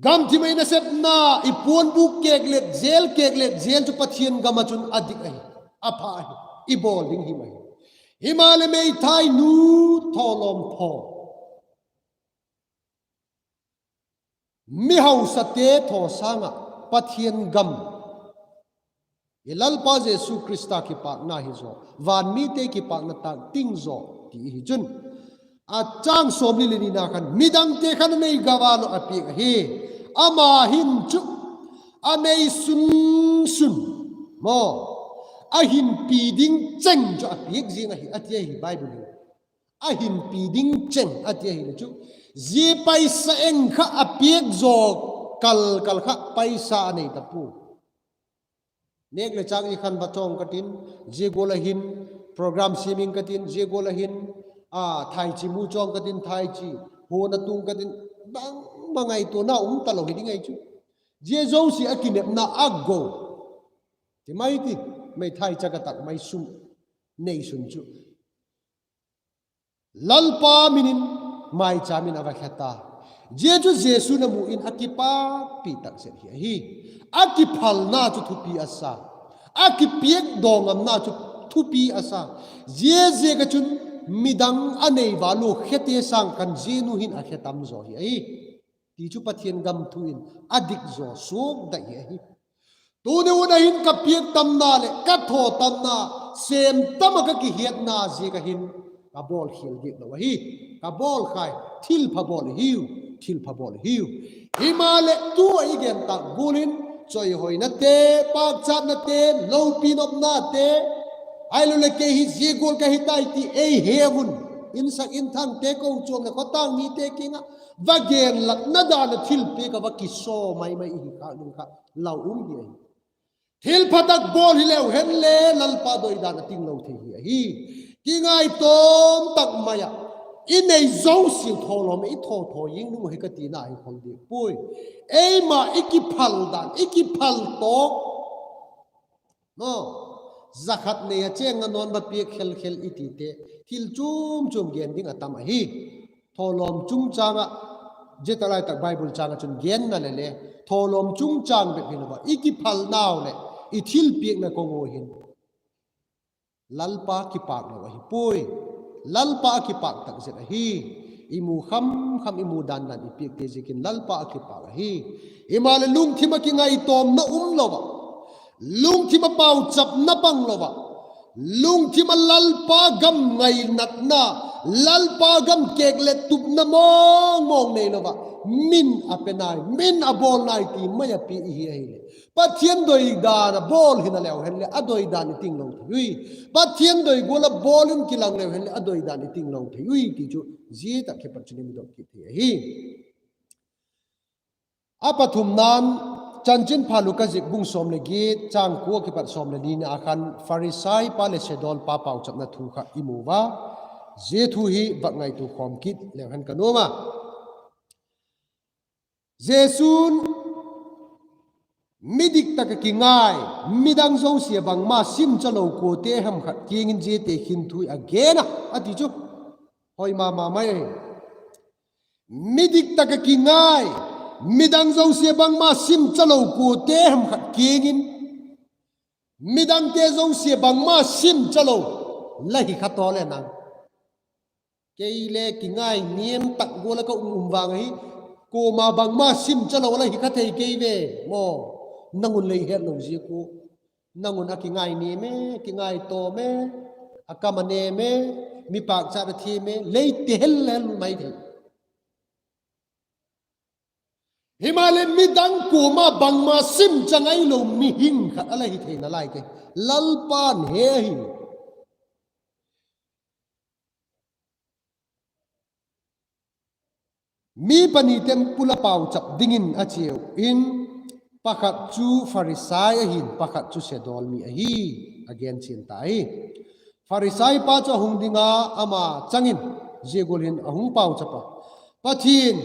gamthip ei nasepna, i puanbûk kêklet zel, kêklet zel chu Pathian gam ah chun a dik ahi, a pha ahi, i bawl ding him ahi. Himaleh meithainu, thawlawm thaw, mi hausate thaw sâng ah Pathian gam, i Lalpa Jesu Khrista kipâkna hi zaw, van mite kipâkna tâk ting zaw ti hi chun, a châng sawmli leh nina khan, midangte khan a nei gam a lo a piak ahi. Ama hin chu a nei sun sun, maw, a hinpi ding cheng chu a piak ziang ahi, a ti ahi Bible in. A hinpi ding cheng a ti ahile chu, zia paisa eng kha a piak zaw kal kal kha paisa a nei ta pua. Nêk leh châk i khan va chawng ka tin, zia gual ah hin program siam ing ka tin, zia gual ah hin, a, thaichi mu chawng ka tin, thaichi huan a tung ka tin, bang, bang ngaituana um talo hi ding ahi chu. Zia zosia a kinepna a go ti mai ti, meithai chak a tak mai sum, nei sun chu Lalpa min in maichâm in a va khe ta. Zia chu Jesu'n a mu in a kipakpi tak zet hi ahi. A kiphalna chu thupi a sa, a kipiak dawngamna chu thupi a sa. Ziaziak ah chun midang a nei val ua khete sâng khan zia nu hin a khe tam zaw hi ahi. Ti chu Pathian gam thu in a dik zaw suak dai hi ahi. Tuni hun ah hin ka piak tamna leh ka thaw tamna, sêm tam ah ka kihiatna ziak ah hin ka bawlkhial diak lo ahi. Ka bawl khai, thilpha bawl hiu, thilpha bawl hiu. Himaleh tu ah i gen tâk gual in, chawihoinate, pâkchatnate, lopi nopnate, ahiloleh kei hi zia gual ka hi tai ti ei he un, insak inthangte, kochuam leh khawtâng mite kiang ah va gen lakna dan ah thilpiak ah va kisaw mai mai i hi khâk ding kha lau um hi ahi. Thilpha tak bawl hileu hen le Lalpa doidan a tinglo thei hi ahi. Kingaitawm tak mai ah, i nei zosia thawlawm i thaw thaw ing nung hi ka tina hi khol diak puai. Eima i kiphal dan, i kiphal tawk, maw, za khat nei a chêng a nawn va piak khel khel i tite, thil chuam chuam gen ding a tam ahi. Thawlawm chungchâng ah, zia tak lai tak Bible châng ah chun genna le le, thawlawm chungchâng bep hilo ah i kiphalnau leh i thilpiakna kong ua hin Lalpa kipâk lo ahi puai. Lalpa a kipâk tak zet ahi. I mu kham kham, i mu dan dan i piakte ziakin Lalpa a kipâk ahi. Himaleh lungthim ah kingaitawmna um lo ah, lungthim ah pauchapna pang lo ah, lungthim ah Lalpa gam ngainatna, Lalpa gam kêklet tupna mawng mawng neilo ah, min a pe nai, min a bawl nai ti mai a pia i hi ahileh, Pathian doidan a bawl hina leu hen leh a doidan i tinglo thei ui. Pathian doi gual a bawl in kilang leu hen leh a doidan i tinglo thei ui ti chu zia tak kipat chun i mu dok kit thei ahi. A pathumna'n, Chanchinpha Luka zik bung sawm leh giat, châng kua kipat sawm leh nina khan Pharisaipa leh sedawlpa pauchapna thu kha i mu a. Zia thu hi vak ngaitua khawm kit leu hen ka nuam a. Jesu'n, midik tak ah kingai, midang zosia bangma simchalo kuate ham khat kiang in ziate khin thu a gen a, a ti chu hoi ma ma mai ahi. Midik tak ah kingai, midang zosia bangma simchalo kuate ham khat kiang in, midangte zosia bangma simchalo la hi kha taw le nang. Kei le kingai niam tak gual ah ka um um vang ahi, kuama bangma simchalo la hi kha thei kei ve maw. Nang un lei hetlo ziak ua, nang un a kingai niam e, kingai tawm e, a kam a nêm e, mi pâkchat a thiam e, lei ti hel hel mai thei. Himaleh midang kuama bangma simcha ngailo mihing khat a la hi theina lai kei, Lalpa'n he ahi. Mi pani temple ah pauchap dingin a chiau in, pakhat chu Pharisai ahi'n, pakhat chu sedawl mi ahi, a gen chian ta hi. Pharisaipa chu a hung ding a, ama chang in, zia gual in a hung pauchap a, Pathian,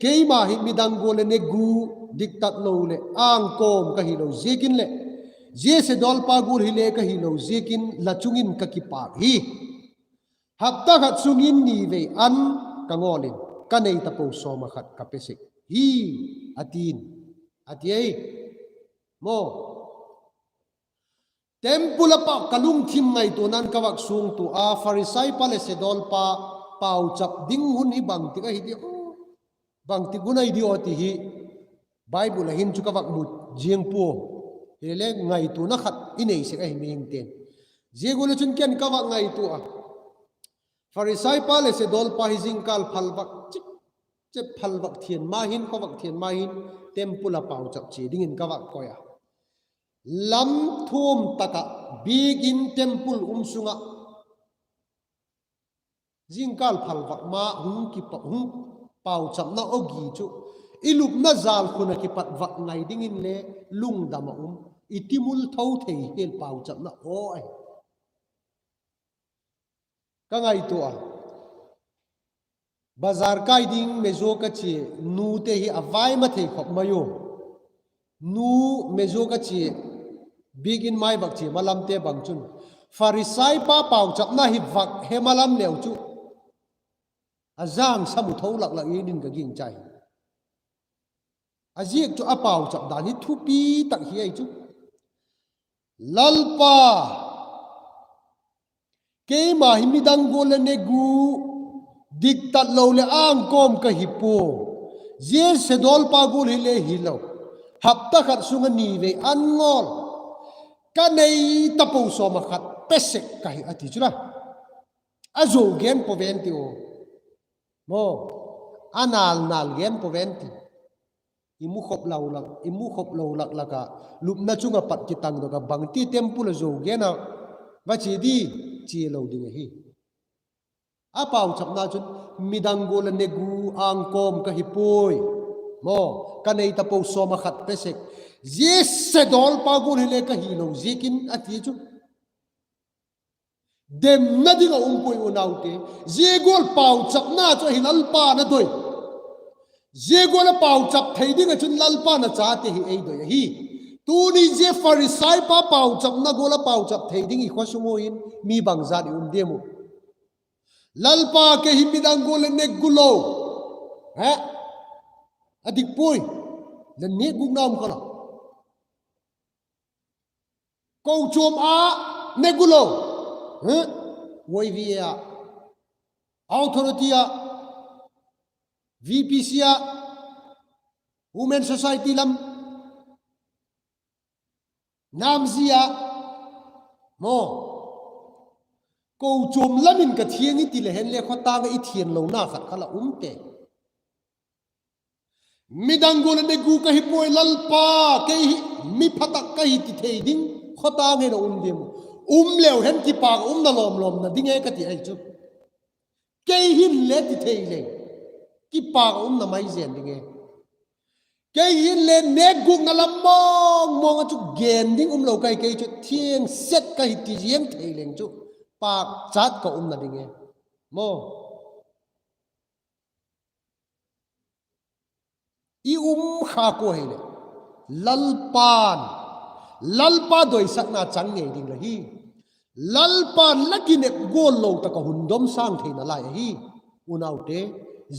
keima hi midang gual leh negu, diktat lo leh âng kawm ka hilo ziakin leh, Zia sedawlpa gual hile ka hilo ziakin la chung in ka kipâk hi. Hapta khat sung in ni vei an ka ngawl in, ka nei tapo sawm ah khat ka pe sek hi, a ti'n, a ti ai. Maw, temple ah pau ka lungthim ngaituana'n ka vak suangtua a, Pharisaipa leh sedawlpa pauchap ding hun hi bangtik ahi di aw, bangtik hun ahi di aw ti hi Bible ah hin chu ka vak mu ziang pua. Hile ngaituana khat i nei sek ahi mihingte'n. Zia gual ah chun ken ka vak ngaitua a, Pharisaipa leh sedawlpa hi zingkâl phalvâk chi, chi phalvâk thiang ma hin, khawvâk thiang ma hin temple ah pauchap chia dingin ka vak koi a. Lam thuam tak ah biakin temple um sung ah zingkâl phalvâk ma hung kipa, hung pauchapna aw gi chu, i lupna jâlkhun ah kipat vak ngai dingin le lungdam ah um, i timul tho thei hial pauchapna aw ahi. Ka ngaitua a, bazar kai ding mezo ka chia nute hi a vai ma thei khop mai u. Nu mezo ka chia, biakin mai vak chia malamte bang chun, Pharisaipa pauchapna hi vak he malam leu chu, a jang sa mu tho lak lak in ka gingchai hi. A ziak chu a pauchap dan hi thupi tak hi ahi chu. Lalpa, keima hi midang gual leh negu, diktat lo leh ângkawm ka hi pua. Zia sedawlpa gual hile hilo, hapta khat sung ah ni vei an ngawl, ka nei tapo sawm ah khat pe sek ka hi, a ti chu la. A zo gen pua ven ti u. Maw, a nal nal gen pua ven ti. I mu khop lo lak, i mu khop lo lak lak ah, lupna chung ah pat kitangdok ah bangti temple ah zo gen a va chia di, chia lo ding ahi. A pauchapna chun, midang gual leh negu, ângkawm ka hi puai. Maw, ka nei tapo sawm ah khat pe sek. Zia sedawlpa gual hile ka hilo ziakin, a ti chu. Demna ding ah um puai unaute. Zia gual pauchapna chu ahi Lalpa'n a doi. Zia gual a pauchap thei ding ah chun Lalpa'n a chate hi ei doi ahi. Tuni zia Pharisaipa pauchapna gual a pauchap thei ding i khawsung ua in mi bangzat i um diam u? Lalpa, kei hi midang gual leh negu lo, he, a dik puai, la nêk gûkna um kha la. Kochuam a negu lo, YVA ah, Authority ah, VPC ah, Women Society lam, Namzi ah, maw, kochuam lam in ka thiang i ti le hen le khawtâng ah i thianlona khat kha la um te. Midang gual leh negu ka hi puai Lalpa, kei hi mi pha tak ka hi ti thei ding khawtâng hen a um diam? Um leu hen kipâk a umna lawm lawmna ding e ka ti ahi chu. Kei hin le ti thei leng, kipâk a umna mai zen ding e. Kei hin le nêk gûkna lam mawng mawng ah chu gen ding um lo ka hi, kei chu thiang set ka hi ti ziang thei leng chu pâkchat ka umna ding e. Maw, i um kha kua hileh, Lalpa'n, Lalpa doisakna chang ngei ding la hi. Lalpa'n la kinep gual lo tak ah hun dom sâng theina lai ahi. Unaute,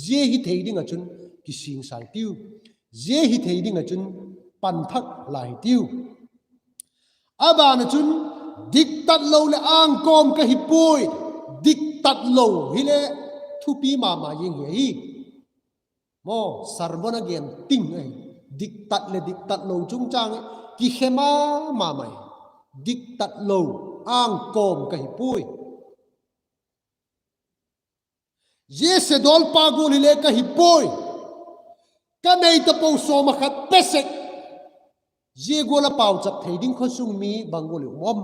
zia hi thei ding ah chun kisingsai tiu. Zia hi thei ding ah chun pan thak la hi tiu. A ban ah chun, diktat lo leh ângkawm ka hi puai. Diktat lo hile thupi ma ma zing hi ahi. Maw, sermon a gen ting ahi. Diktat leh diktat lo chungchâng kikhe ma ma mai. Diktat lo, ângkawm ka hi puai. Zia sedawlpa gual hile ka hi puai. Ka nei tapo sawm ah khat pe sek. Zia gual a pauchap thei ding khawsung mi bang gual i um am?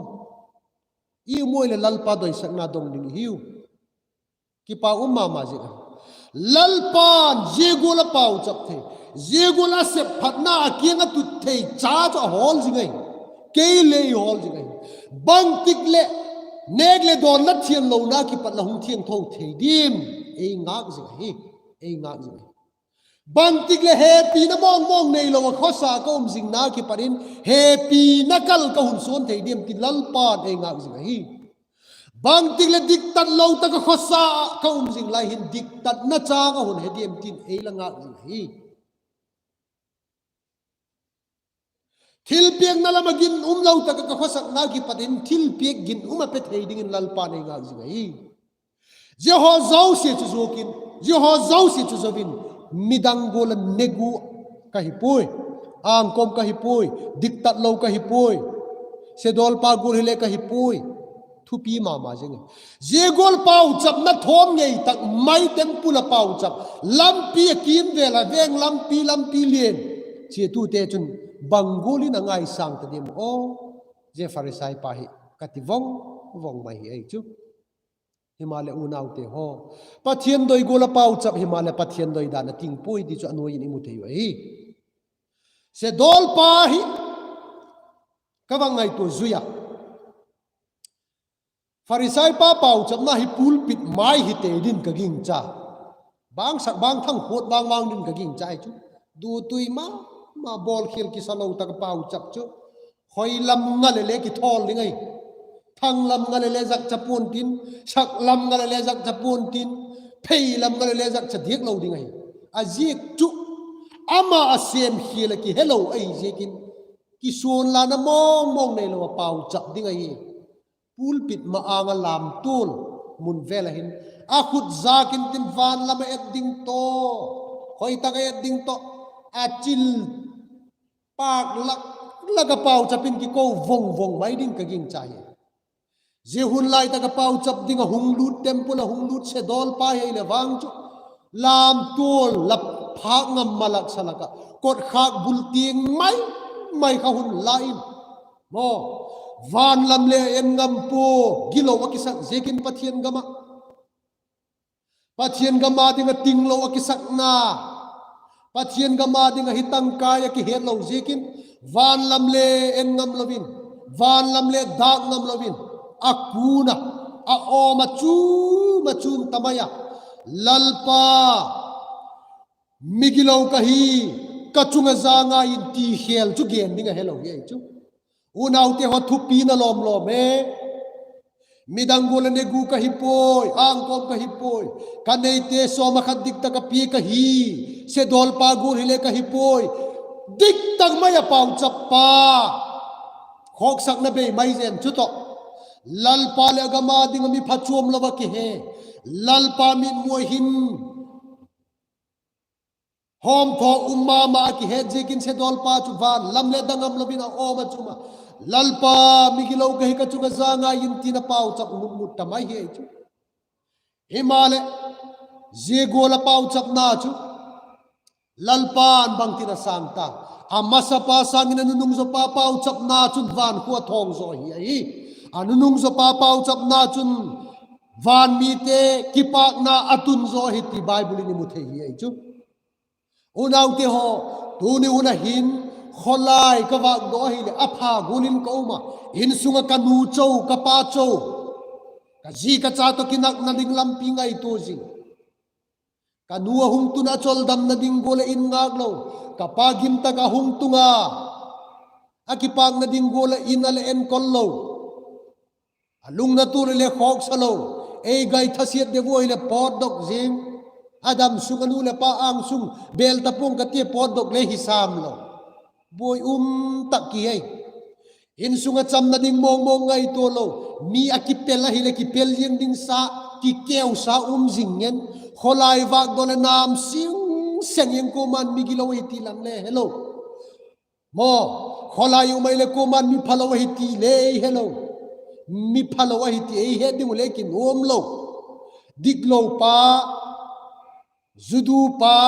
I um ua leh Lalpa doisakna dong ding i hiu. Kipâk um ma ma zing ahi. Lalpa'n zia gual a pauchap thei, zia gual a sep phatna a kiang a tut thei cha chu a hawl zing ahi. Kei le i hawl zing ahi. Bangtik leh nêk leh dawn la thianlona kipat la hung thiangtho thei diam? Ei ngâk zing ahi. Ei ngâk zing ahi. Bangtik leh hepina mawngmawng neilo ah khawsa ka um zingna kipat in, hepina kal ka hun suan thei diam ti Lalpa'n ei ngâk zing ahi. Bangtik leh diktat lo tak ah khawsa ah ka um zing lai hin diktatna châng a hun he diam tin ei la ngâk zing ahi. Thilpiakna lam ah ginum lo tak ah ka khawsakna kipat in thilpiak ginum a pe thei dingin Lalpa'n ei ngâk zing ahi. Zia haw zosia chu zuak in, zia haw zosia chu zo in, midang gual ah negu ka hi puai, âng kawm ka hi puai, diktat lo ka hi puai, sedawlpa gual hile ka hi puai. Thupi ma ma zing e. Zia gual pauchapna thawm ngei tak mai, temple ah pauchap, lampi a kîmvêl ah veng lampi, lampi lian chiatute chun bang gual in a ngaisâng ta diam aw? Zia Pharisaipa hi ka ti vang vang mai hi ahi chu. Himaleh unaute haw, Pathian doi gual ah pauchap himaleh Pathian doi dan a ting puai ti chu a nuai in i mu thei uh ahi. Sedawlpa hi ka va ngaitua zui a, Pharisaipa pauchapna hi pulpit mai hi tei din ka gingcha. Bangsak bang thang khuat vang vang din ka gingcha hi chu. Dutui ma ma, bawlkhial kisa lo tak a pauchap chu. Khoi lam nga leh le kithawl ding ahi. Thang lam nga leh le zakcha pua'n tin, sak lam nga leh le zakcha pua'n tin, phei lam nga leh le zakcha diak lo ding ahi. A ziak chu ama a sêmkhial ah kihelo ahi ziakin, kisuanlana mawngmawng neilo ah pauchap ding ahi. Pulpit ma-âng ah lamtual mun vêl ah hin, a khut zâk intin, van lam a et ding tawh, khoi tak a et ding tawh, a chil pâk lak lak ah pauchap in kiko vang vang mai ding ka gingcha hi. Zia hun lai tak ah pauchap ding ah hung lût, temple ah hung lût sedawlpa hi leh vang chu, lamtual la phâk ngam malak sa lak ah, kotkhâk bul tiang mai mai kha hun la in, maw, van lam le en ngam pua, gilo a kisak ziakin Pathian gam ah, Pathian gam â ding ah tinglo a kisakna, Pathian gam â ding ah hi tangkai a kihetlo ziakin, van lam le en ngam lo in, van lam le dâk ngam lo in, a kun a, a awm a, chum a chum ta mai a, Lalpa, migilo ka hi, ka chung ah za ngai in, ti khêl chu gen ding a helo hi ahi chu. Unaute haw, thupina lawm lawm e. Midang gual ah negu ka hi puai, âng kawm ka hi puai, ka neite sawm ah khat dik tak a pia ka hi, sedawlpa gual hile ka hi puai, dik tak mai ah pauchappa, khawksakna bei mai zen chu tawh, Lalpa leh a gam â ding ah mi phachuam lo a kihe, Lalpa mitmu ah hin hawmthaw um ma ma a kihet ziakin sedawlpa chu van lam le dâk ngam lo in a awm a chum a, Lalpa, migilo ka hi, ka chung ah za ngai in, tin a pauchap mut mut ta mai hi ahi chu. Himaleh, zia gual ah pauchapna chu Lalpa'n bangtin a sâng ta? A masapa sâng in a nunung zawpa pauchapna chun van khua thawng zaw hi ahi. A nunung zawpa pauchapna chun van mite kipâkna a tun zaw hi ti Bible in i mu thei hi ahi chu. Unaute haw, tuni hun ah hin khawlai ka vâkdaw ahileh a pha gual in ka um a, insung ah ka nu cho, ka pa cho, ka zi ka cha tawh kinakna ding lampi ngaitua zing. Ka nu a hung tun a choldamna ding gual ah in ngâk lo, ka pa gim tak a hung tung a, a kipâkna ding gual ah in a le enkol lo, a lungna tu le le khawksa lo, ei gai thasiat deu ua hileh pawtdok zing, a dam sung a nu leh pa âng sung bêl ta pua'ng ka tia, pawtdok le hi sâm lo, buai um tak ki ei. Insung ah chamna ding mawngmawng ngaitua lo, mi a kipel ahileh kipel ziang ding sa, kikeusa um zing ngen, khawlai vâkdaw leh nam sing seng ing, kuama'n migilo ahi ti lam le helo. Maw, khawlai um ahileh kuama'n mi phalo ahi ti le ei helo. Mi phalo ahi ti ei het ding uh le kinuam lo. Diklopa, zudupa,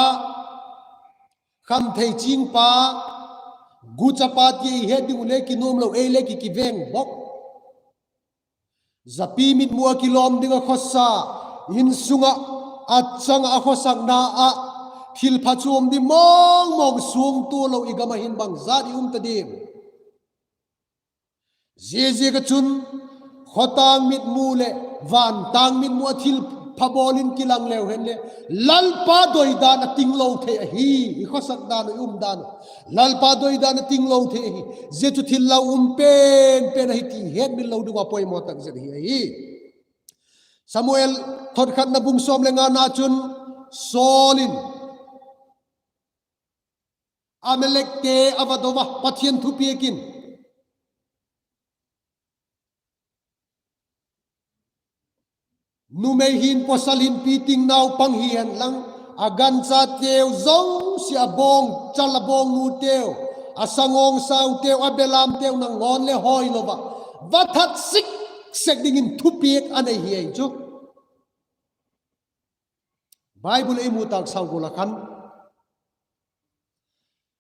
khamthei chingpa, guchapa ti ei het ding uh le kinuam lo, ei le ki kiveng bawk. Zapi mitmu ah kilawm ding ah khawsa, insung ah, a chang ah, a khawsakna ah thil phachuam ding mawngmawng suangtua lo i gam ah hin bangzat i um ta diam? Ziaziak ah chun khawtâng mitmu leh vantâng mitmu ah thil pha bawl in kilang leu hen le, Lalpa doidan a tinglo thei ahi, i khawsak dan uh, i um dan uh, Lalpa doidan a tinglo thei ahi. Zia chu thil lau um pen pen ahi ti hetmil lo ding a poimaw tak zet ahi ahi. Samuel thot khatna bung sawm le ngana chun Saul in Amalekte a va do a, Pathian thupiak in, numei hin pawsal hin pi ting naupang hi hen lang, a ganchateu zosia, a bawngchal a bawngnuteu, a sangawngsauteu, a belamteu nangawn le hawi lo ah, va that sik sek dingin thupiak a nei hi ahi chu. Bible i mu tâk sau gual ah khan,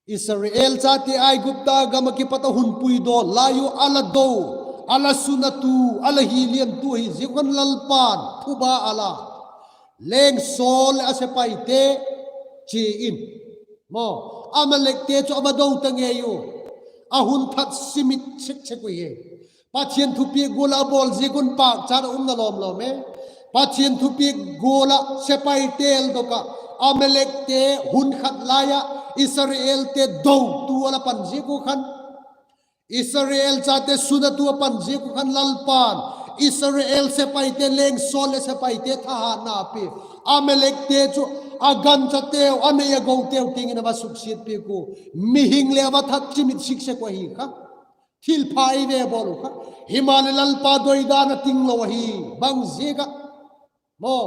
Israel chate Aigupta gam ah kipat a hun puidaw lai uh a la do, a la sunatu, a la hi liantu ahi ziak un Lalpa'n phuba a la, leng Saul leh a sepaite chia in, maw, Amalekte chu a va do ta ngei u, a hun that simit sek sek uhi. Pathian thupiak gual ah a bawl ziak un pâkchat a umna lawm lawm e. Pathian thupiak gual ah sepai têldok ah, Amalekte hun khat lai ah Israelte dotu a la pan ziak uh khan, Israel chate sunatu a pan ziak uh khan Lalpa'n Israel sepaite, leng Saul leh sepaite thahatna a pia. Amalekte chu a ganchateu, a nei a goteu tiang in a va suksiat piak uh. Mihing le a va that chimit sik sek uh ahi kha. Thilpha i ve bawl uh kha. Himaleh Lalpa doidan a tinglo ahi. Bang ziak ah? Maw,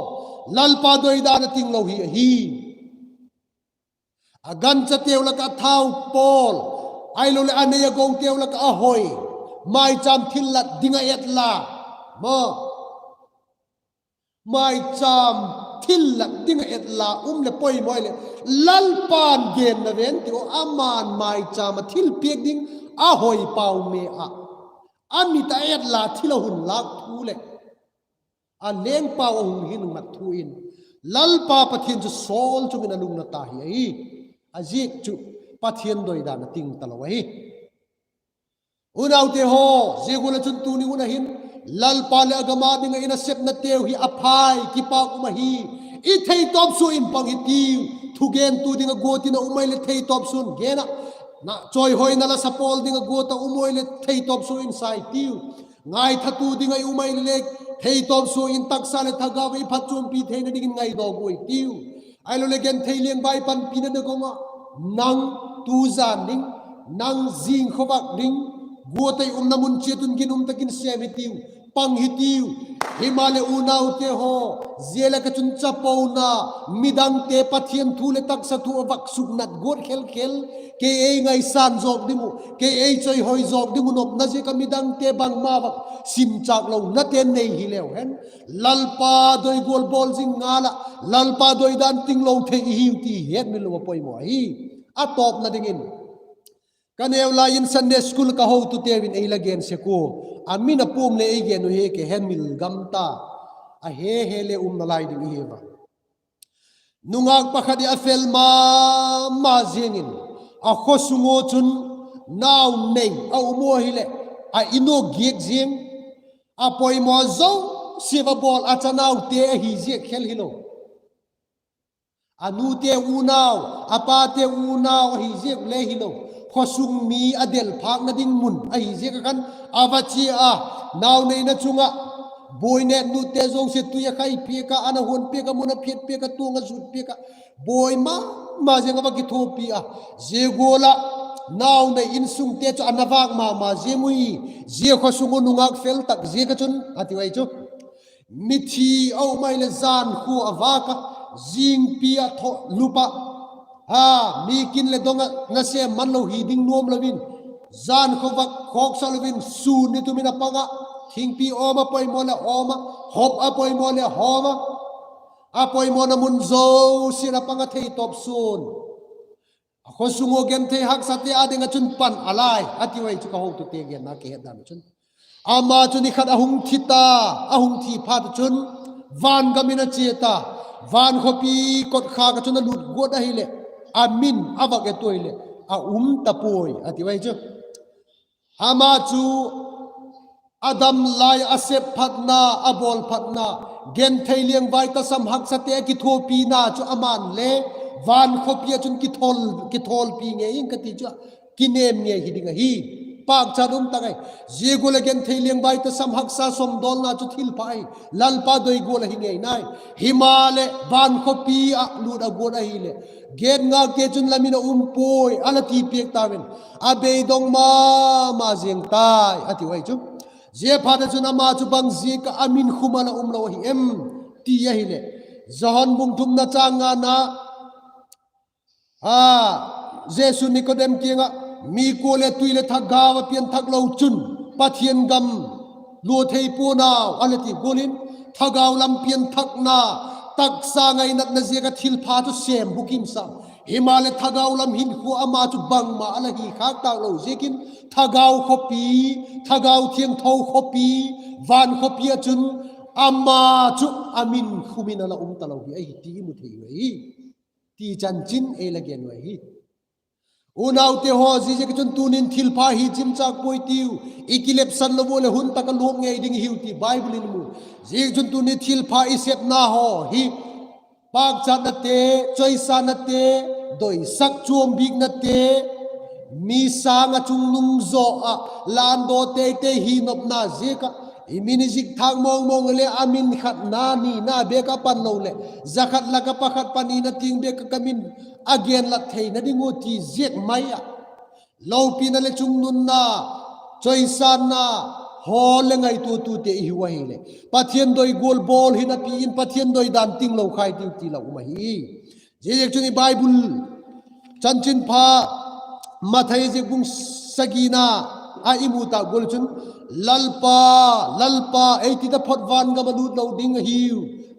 Lalpa doidan a tinglo hi ahi. A ganchateu lak ah thau pawl, ahiloleh a nei a goteu lak ah a hoi, maichâm thillat ding ah et la, maw, maichâm thillat ding ah et la um leh poimaw leh, Lalpa'n genna ven ti u, ama'n maichâm ah thilpiak ding a hoi pau me ah, a mit a et la thil a hun lâk thu leh, a lengpau a hung hin mat thu in, Lalpa Pathian chu Saul chung in a lungna ta hi ahi. A ziak chu Pathian doidan a ting talo ahi. Unaute haw, zia gual ah chun tuni hun ah hin, Lalpa leh a gam â ding ah i nasepnateu hi a phai, kipâk um ahi. I theitawp sua in pang hitiu. Thugentu ding ah guat in a um ai leh theitawp sua'n gen ah, na chawihoina la sa pawl ding ah guat ah um ai leh theitawp sua in sa hitiu. Ngaithatu ding ah i um ai leh theitawp sua in taksa leh thagau ah i phatchuampi theina dingin ngaidawk ui tiu. Ahiloleh genthei liangvai panpina ding kawng ah, nang tu zan ding, nang zing khawvak ding, guat ah i umna mun chiat un ginum tak in sêm hitiu, pang hitiu. Himaleh unaute haw, zia lak ah chun chapona, midangte Pathian thu leh taksa thu a vak suknat guat khel khel, kei ei ngaisan zawk ding uh, kei ei chawihoi zawk ding uh nopna ziak ah midangte bangma vak simchâk lonate nei hi leu hen, Lalpa doi gual bawl zing ngal ah, Lalpa doidan tinglo thei i hiu ti hetmil lo a poimaw ahi. A tawpna dingin, ka neu lai in Sunday school ka hotuteu in ei la gen sek ua, a min a pum le ei gen uh hi, ka hetmil gam ta, a he he le umna lai ding i hi a. Nungâk pakhat hi a fel ma ma ziang in, a khaw sung ua chun nau nei a um ua hileh, a in ua giak ziang, a poimaw zosia va bawl a, chanaute ahi ziak khel hilo, a nute unau, a pate unau ahi ziak le hilo, khaw sung mi a del phâkna ding mun ahi ziak ah khan a va chia a, nau neina chung ah, buai nêk nute zosia tui a khai piak ah, a na huan piak ah, mun a phiat piak ah, tuang a zut piak ah, buai ma ma ziang a va kithuapi a, zia gual ah nau nei insungte chu a na vâk ma ma ziang ui, zia khaw sung uh nungâk fel tak ziak ah chun a tiu ai chu. Mithi a um ai leh zankhua a vâk a, zingpi ah tho lup ah, a, mi kin leh dong ah nasêm man lo hi ding nuam lo in, zankhua vâk khawksa lo in sûn ni tum in a pang ah, thingpi awm a poimaw leh awm a, hop a poimaw leh hawm a, a poimawna mun zosia in a pang a theitawp sua'n, a khaw sung ua genthei haksate â ding ah chun pan a lai a tiu ai chu ka hotute genna ka het dan ah chun. Ama chu ni khat a hung thi ta, a hung thi phat ah chun, van gam in a chia ta, van khawpi kotkhâk ah chun a lut guat ahileh, a min a vak et ua hileh, a um ta puai a tiu ai chu. Ama chu a dam lai a sep phatna, a bawl phatna, genthei liangvai tasam haksate a kithuapina chu ama'n le van khawpi ah chun kithawlpi ngei ing ka ti chu a kinêm ngei hi ding ahi. Pâkchat um tak ahi. Zia gual ah genthei liangvai tasam haksa sawmdawlna chu thilpha ahi, Lalpa doi gual ahi ngei nai. Himaleh van khawpi ah lût a guat ahileh, gate ngâkte chun, La min a um puai, a la ti piak tau in, a beidong ma ma ziang tai, a tiu ahi chu. Ziaphat ah chun ama chu bang ziak ah a min khum a la um lo ahi em? ti ahileh, Johan bung thumna châng ngana, a, Jesu'n Nikodem kiang ah, Mi kua le tui leh thagau a pianthak lo chun Pathian gam lua thei pua'n au, a la ti gual in, thagau lam pianthakna, taksa ngainatna ziak ah thilpha chu sêm bukim sa. Himaleh thagau lam hinkhua ama chu bangma a la hi khâk tâk lo ziakin, thagau khawpi, thagau thiangtho khawpi, van khawpi ah chun ama chu a min khum in a la um talo hi ahi ti i mu thei u ahi, ti chanchin ei la gen u ahi. Unaute haw, ziaziak ah chun tuni'n thilpha hi chimchâk puai tiu, i kilepsan lo ua leh hun tak ah luak ngei ding i hiu ti Bible in i mu. Ziaziak ah chun tuni thilpha i sepna haw hi pâkchatnate, chawisânate, doisak chuambiknate, mi sâng ah chungnung zaw ah lândaw teitei hi nopna ziak ah, i min i zik thâk mawngmawng leh a min khatna nina bek ah pan lo leh, za khat lak ah pakhat panina tiang bek ah ka min a genlat theina ding uh ti ziak mai ah, lopina leh chungnunna, chawisânna haw leh ngaituatute i hiu ahileh, Pathian doi gual bawl hin a pi in Pathian doi dan tinglo khai tiu ti la um ahi. Ziaziak chun i Bible chanchinpha Mathai ziak bung sagina a i mu tâk gual chun, Lalpa, Lalpa, ei ti taphot van gam ah lût lo ding ahiu,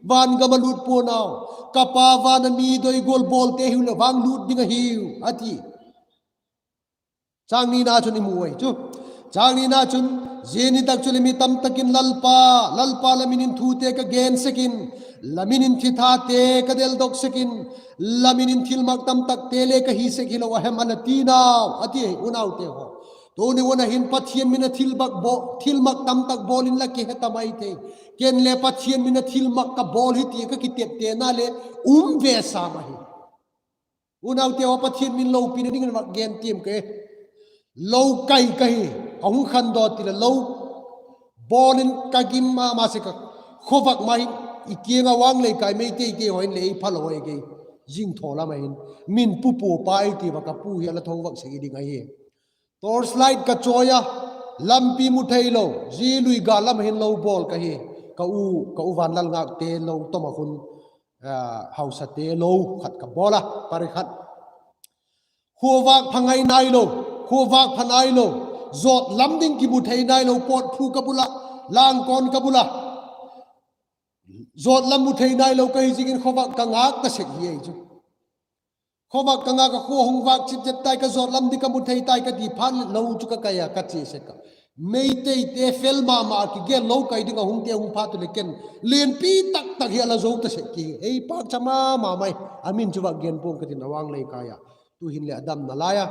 van gam ah lût pua'n au, ka Pa van a mi doi gual bawlte hiu leh vang lût ding ahiu, a ti. Châng nina chun i mu ahi chu. Châng nina chun, Zia ni tak chuleh mi tamtak in, Lalpa, Lalpa, la min in thute ka gen sek in, la min in thithate ka deldok sek in, la min in thilmak tamtakte le ka hi sek hilo a hem, a la ti'n au, a ti ahi. Unaute haw, tuni hun ah hin Pathian min a thilmak tamtak bawl in la kihe ta mai thei. Ken le Pathian min a thilmak ka bawl hi ti ka kiteptena le um ve sam ahi. Unaute haw, Pathian min lopina dingin vak gen tiam ka e. Lo kai ka hi, a hung khandaw ti leh lo bawl in ka gim ma ma sek a, khawvak ma hin, i kiang ah Vanglei kai Meiteite haw in le ei phalo ahi kei. Zingthaw lam ah hin min pu pua pa ei ti va ka pu hi a la tho vak sek i ding ahi. Torchlight ka chawi a, lampi mu theilo, zia lui gâl lam ah hin lo bawl ka hi. Ka u, ka u Vanlalngâkte lo tom ah khun, hausate lo khat ka bawl a, pari khat. Khuavâk pha ngai nailo, khuavâk pha nailo, zawt lam ding kimu thei nailo, pawtphu ka bul ah, lângkawn ka bul a, zawt lam mu thei nailo ka hi ziakin khawvak ka ngâk ta sek hi ei chu. Khawvak ka ngâk a, khua hung vâk chit chet tai, ka zawt lam ding ka mu thei tai ka ti phat leh lo chu ka kai a ka chia sek a. Meiteite fel ma ma a kigel lo kai ding a hungte hung phat u leh ken lianpi tak tak hi a la zo ta sek ki hi. Ei pâkcha ma ma mai. A min chu vak gen pua'ng ka tin, a Vanglei kai a. Tu'hin leh a damna lai a.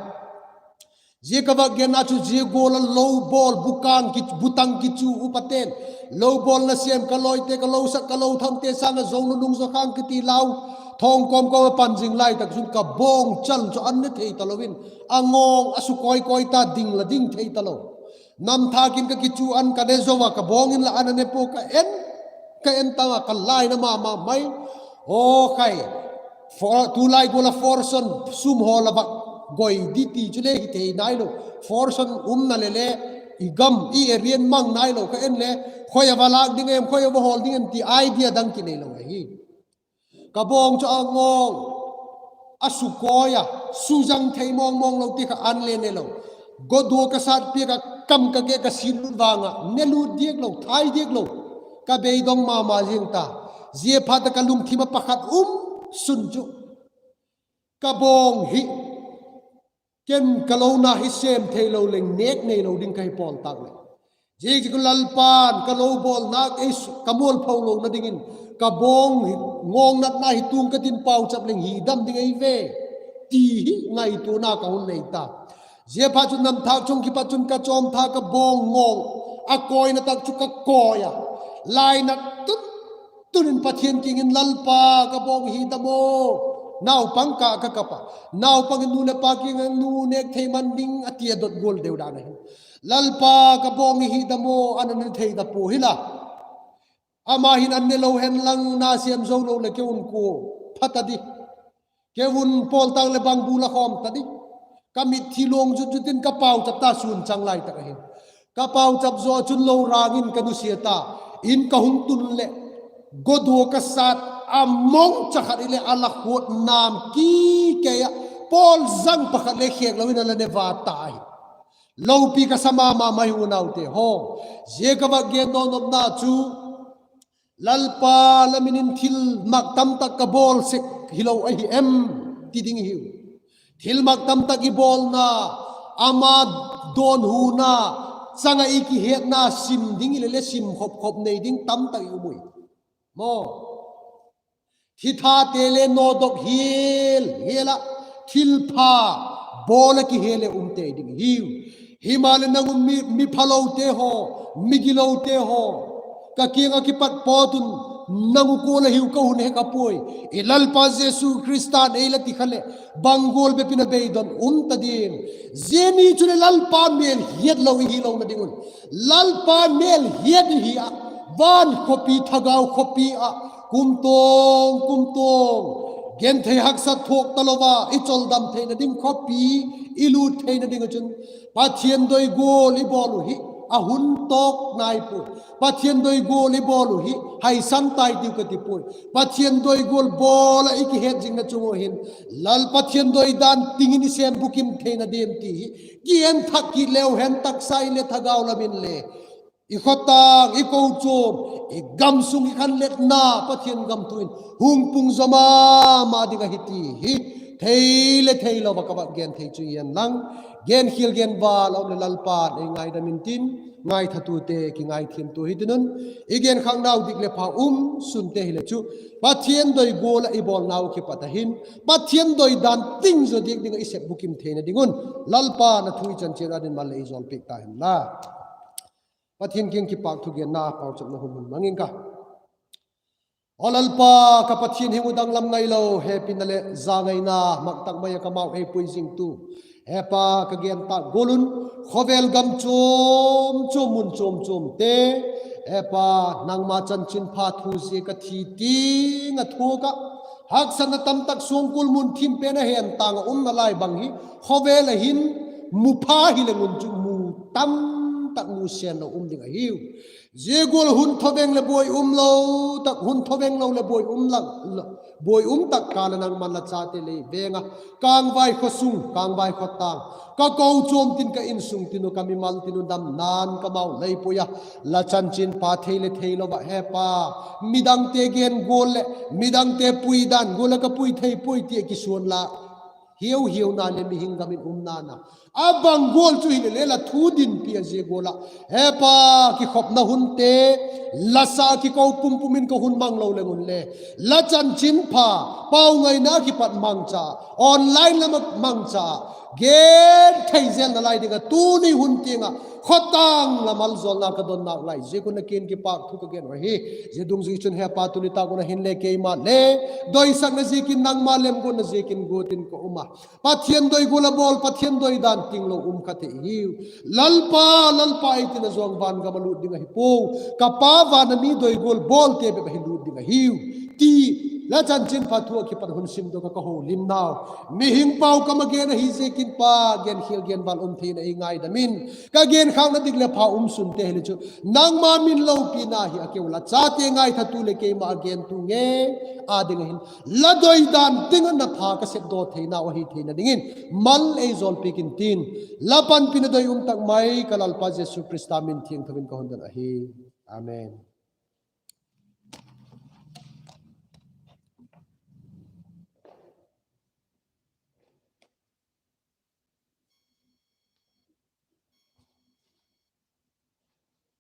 Zia ka vak genna chu zia gual ah lo bawl, butang kichu upate'n lo bawl nasêm, ka lawite, ka lo sak, ka lo thamte sâng ah Zo nunung Zo khang kiti lau thawng kawm kawm ah pan zing lai tak chun ka bawngchal chu an ne thei talo in, a ngawng a su kawi kawi ta, ding la ding thei talo. Namthâk in ka kichu an ka ne zo a, ka bawng in la an a ne pua, ka en, ka en ta a, ka laina ma ma mai. Aw khai, tulai gual ah forson sum haw la vak goi di ti chu le hi thei nailo. Forson umna le le i gam i area in mang nailo, ka en le khoi a va lâk ding em, khoi a va hawl ding em ti idea dang kineilo ahi. Ka bawng chu a ngawng a su kawi a, su zang thei mawng mawng lo ti kha an le ne lo. Godua ka sat piak a, kam ka ke ka sit lut vang ah ne lut diak lo, thai diak lo. Ka beidong ma ma ziang ta. Ziaphat a ka lungthim ah pakhat um sun chu, ka bawng hi ken ka lona hi sêm theilo leng nêk neilo ding ka hi pawl tâk leh, ziaziak un Lalpa'n ka lo bawl nâk ei, ka mualpho lona dingin ka bawng hi, ngawng natna hi tuang ka tin pauchap leng hi dam ding ei ve, ti hi ngaituana ka hun nei ta. Ziaphat chun namthâk chung kipat chun ka chawmtha, ka bawng ngawng a kawina tak chu ka kawi a, lainat tun Tunin Pathian kiang in, Lalpa, ka bawng hi dam aw. Naupang ka, ka kap a, naupang in nu leh pa kiang in, nu nêk thei man ding a ti a dot gual deu dan ahi. Lalpa, ka bawng hi dam aw, an ne thei ta pua hi la. Ama hin an ne lo hen lang, na sêm zo lo leh keu un kua pha ta di. Keu un pawl tâng leh bang bu la khawm ta di. Ka mitthi luang zut zut in ka pauchap ta, sûn chang lai tak ahi. Ka pauchap zaw chun lo râng in ka nusia ta. In ka hung tun leh godua ka sat a, mawngcha khat i leh a la khuat nam ki kei ah, pawl zang pakhat le khêk lo in a la ne va ta ahi. Lopi ka sa ma ma mai unaute haw. Zia ka vak gen dawn nopna chu, Lalpa, la min in thil mak tamtak ka bawl sek hilo ahi em? ti ding i hiu. Thil mak tamtak i bawlna, ama dawnhuna chang ah i kihetna sim ding i leh le sim khop khop nei ding tamtak i um ui. Maw, thithate le nawdok hial hial ah, thilpha bawl ah kihel le um tei ding i hiu. Himaleh nang un mi, mi phalote haw, mi gilote haw, ka kiang ah kipat pawt un, nang uh kua la hiu ka hun he kha puai. I Lalpa Jesu Khrista'n ei la ti kha leh, bang gual bep in a beidong um ta diam? Zia ni chuleh Lalpa mêl hiat lo i hilona ding un, Lalpa mêl hiat i hi ah, van khawpi, thagau khawpi ah, kumtuang kumtuang, genthei haksat thuak talo a i choldam theina ding khawpi i lût theina ding ah chun, Pathian doi gual i bawl uh hi a hun tawk nai puai. Pathian doi gual i bawl uh hi haisan tai tiu ka ti puai. Pathian doi gual bawl ah i kihet zingna chung uh hin, Lal Pathian doi dan ting in i sêm bukim theina diam ti hi kigen thak kit leu hen, taksa in le thagau lam in le, i khawtâng, i kochuam, i gamsung, i khanletna Pathian gam thu in hung pung zaw ma ma ding ahi ti hi thei leh theilo ah ka vak gen thei chu i en lang, genkhial genval a um leh Lalpa'n ei ngaidam intin, ngaithatute kingaithiamtu hitin un, i genkhâknau dik leh pha um sunte hileh chu, Pathian doi gual ah i bawlnau kipat a hin, Pathian doi dan ting zaw diak ding ah i sep bukim theina ding un, Lalpa'n a thu i chan chiat a ding mal leh ei zawlpiak ta hen la. Pathian kiang kipâk thugenna pauchapna hun hun mang ing ka. Aw Lalpa, ka Pathian, hing u dang lam ngailo, hepina leh zangaina mak tak mai ah ka mau ei pui zingtu, Hepa, ka gen tâk gual un, khawvel gam chuam chuam, mun chuam chuamte, Hepa, nangma chanchinpha thu ziak a thi tiang ah thuak ah, haksatna tamtak suangkul mun thim pen a hen tâng ah umna lai bang hi, khawvel ah hin mu pha hileng un chu mu tamtak mu sen lo um ding ahiu. Zia gual hun thaveng leh buai um lo tak, hun thaveng lo leh buai um lak, buai um tak kâl ah nangma'n la chate lei veng ah, Kângvai khaw sung, Kângvai khawtâng, ka kochuam tin, ka insung tin uh, ka mimal tin uh damna'n ka mau lei pui a, la chanchinpha thei leh theilo ah Hepa, midangte gen gual leh midangte pui dan gual ah ka pui thei puai ti ah kisuan la hiau hiauna leh mihing gam in umna na, a bang gual chu hileh le la thu dinpi a zia gual ah, Hepa, kikhopna hunte, la sa kiko pumpum in ka hun mang lo leng un le, la chanchinpha, pau ngaina kipat mangcha, online lam ah mangcha, gen thei zel nalai ding ah tuni hun tiang ah khawtâng la malzawlna ka don nalai ziak un a kiang kipâk thu ka gen uh ahi. Zia dungzui chun Hepa, tuni tâk un a hin le keima le doisakna ziakin, nangma lemguatna ziakin guat in ka um a, Pathian doi gual a bawl, Pathian doi dan tinglo um kha thei hiu. Lalpa, Lalpa ei tina zawng van gam ah lût ding ahi puau. Ka Pa van a mi doi gual bawlte bep ahi lût ding ahiu, ti la chanchinpha thu ah kipat hun simdok ah ka holimnau, mihing pau kam a gen ahi ziakin Pa, genkhial genval um theina ei ngaidam in, ka genkhâkna dik leh pha um sunte hileh chu, nangma min lopina hi a keu la chate ngaithatu leh keima a gentu nge a ding ah hin, la doi dan ting ah na pha ka sepdaw theinau ahi theina dingin mal ei zawlpiak intin, la panpina doi um tak mai ka Lalpa Jesu Khrista min thiangtho in ka hun don ahi. Amen.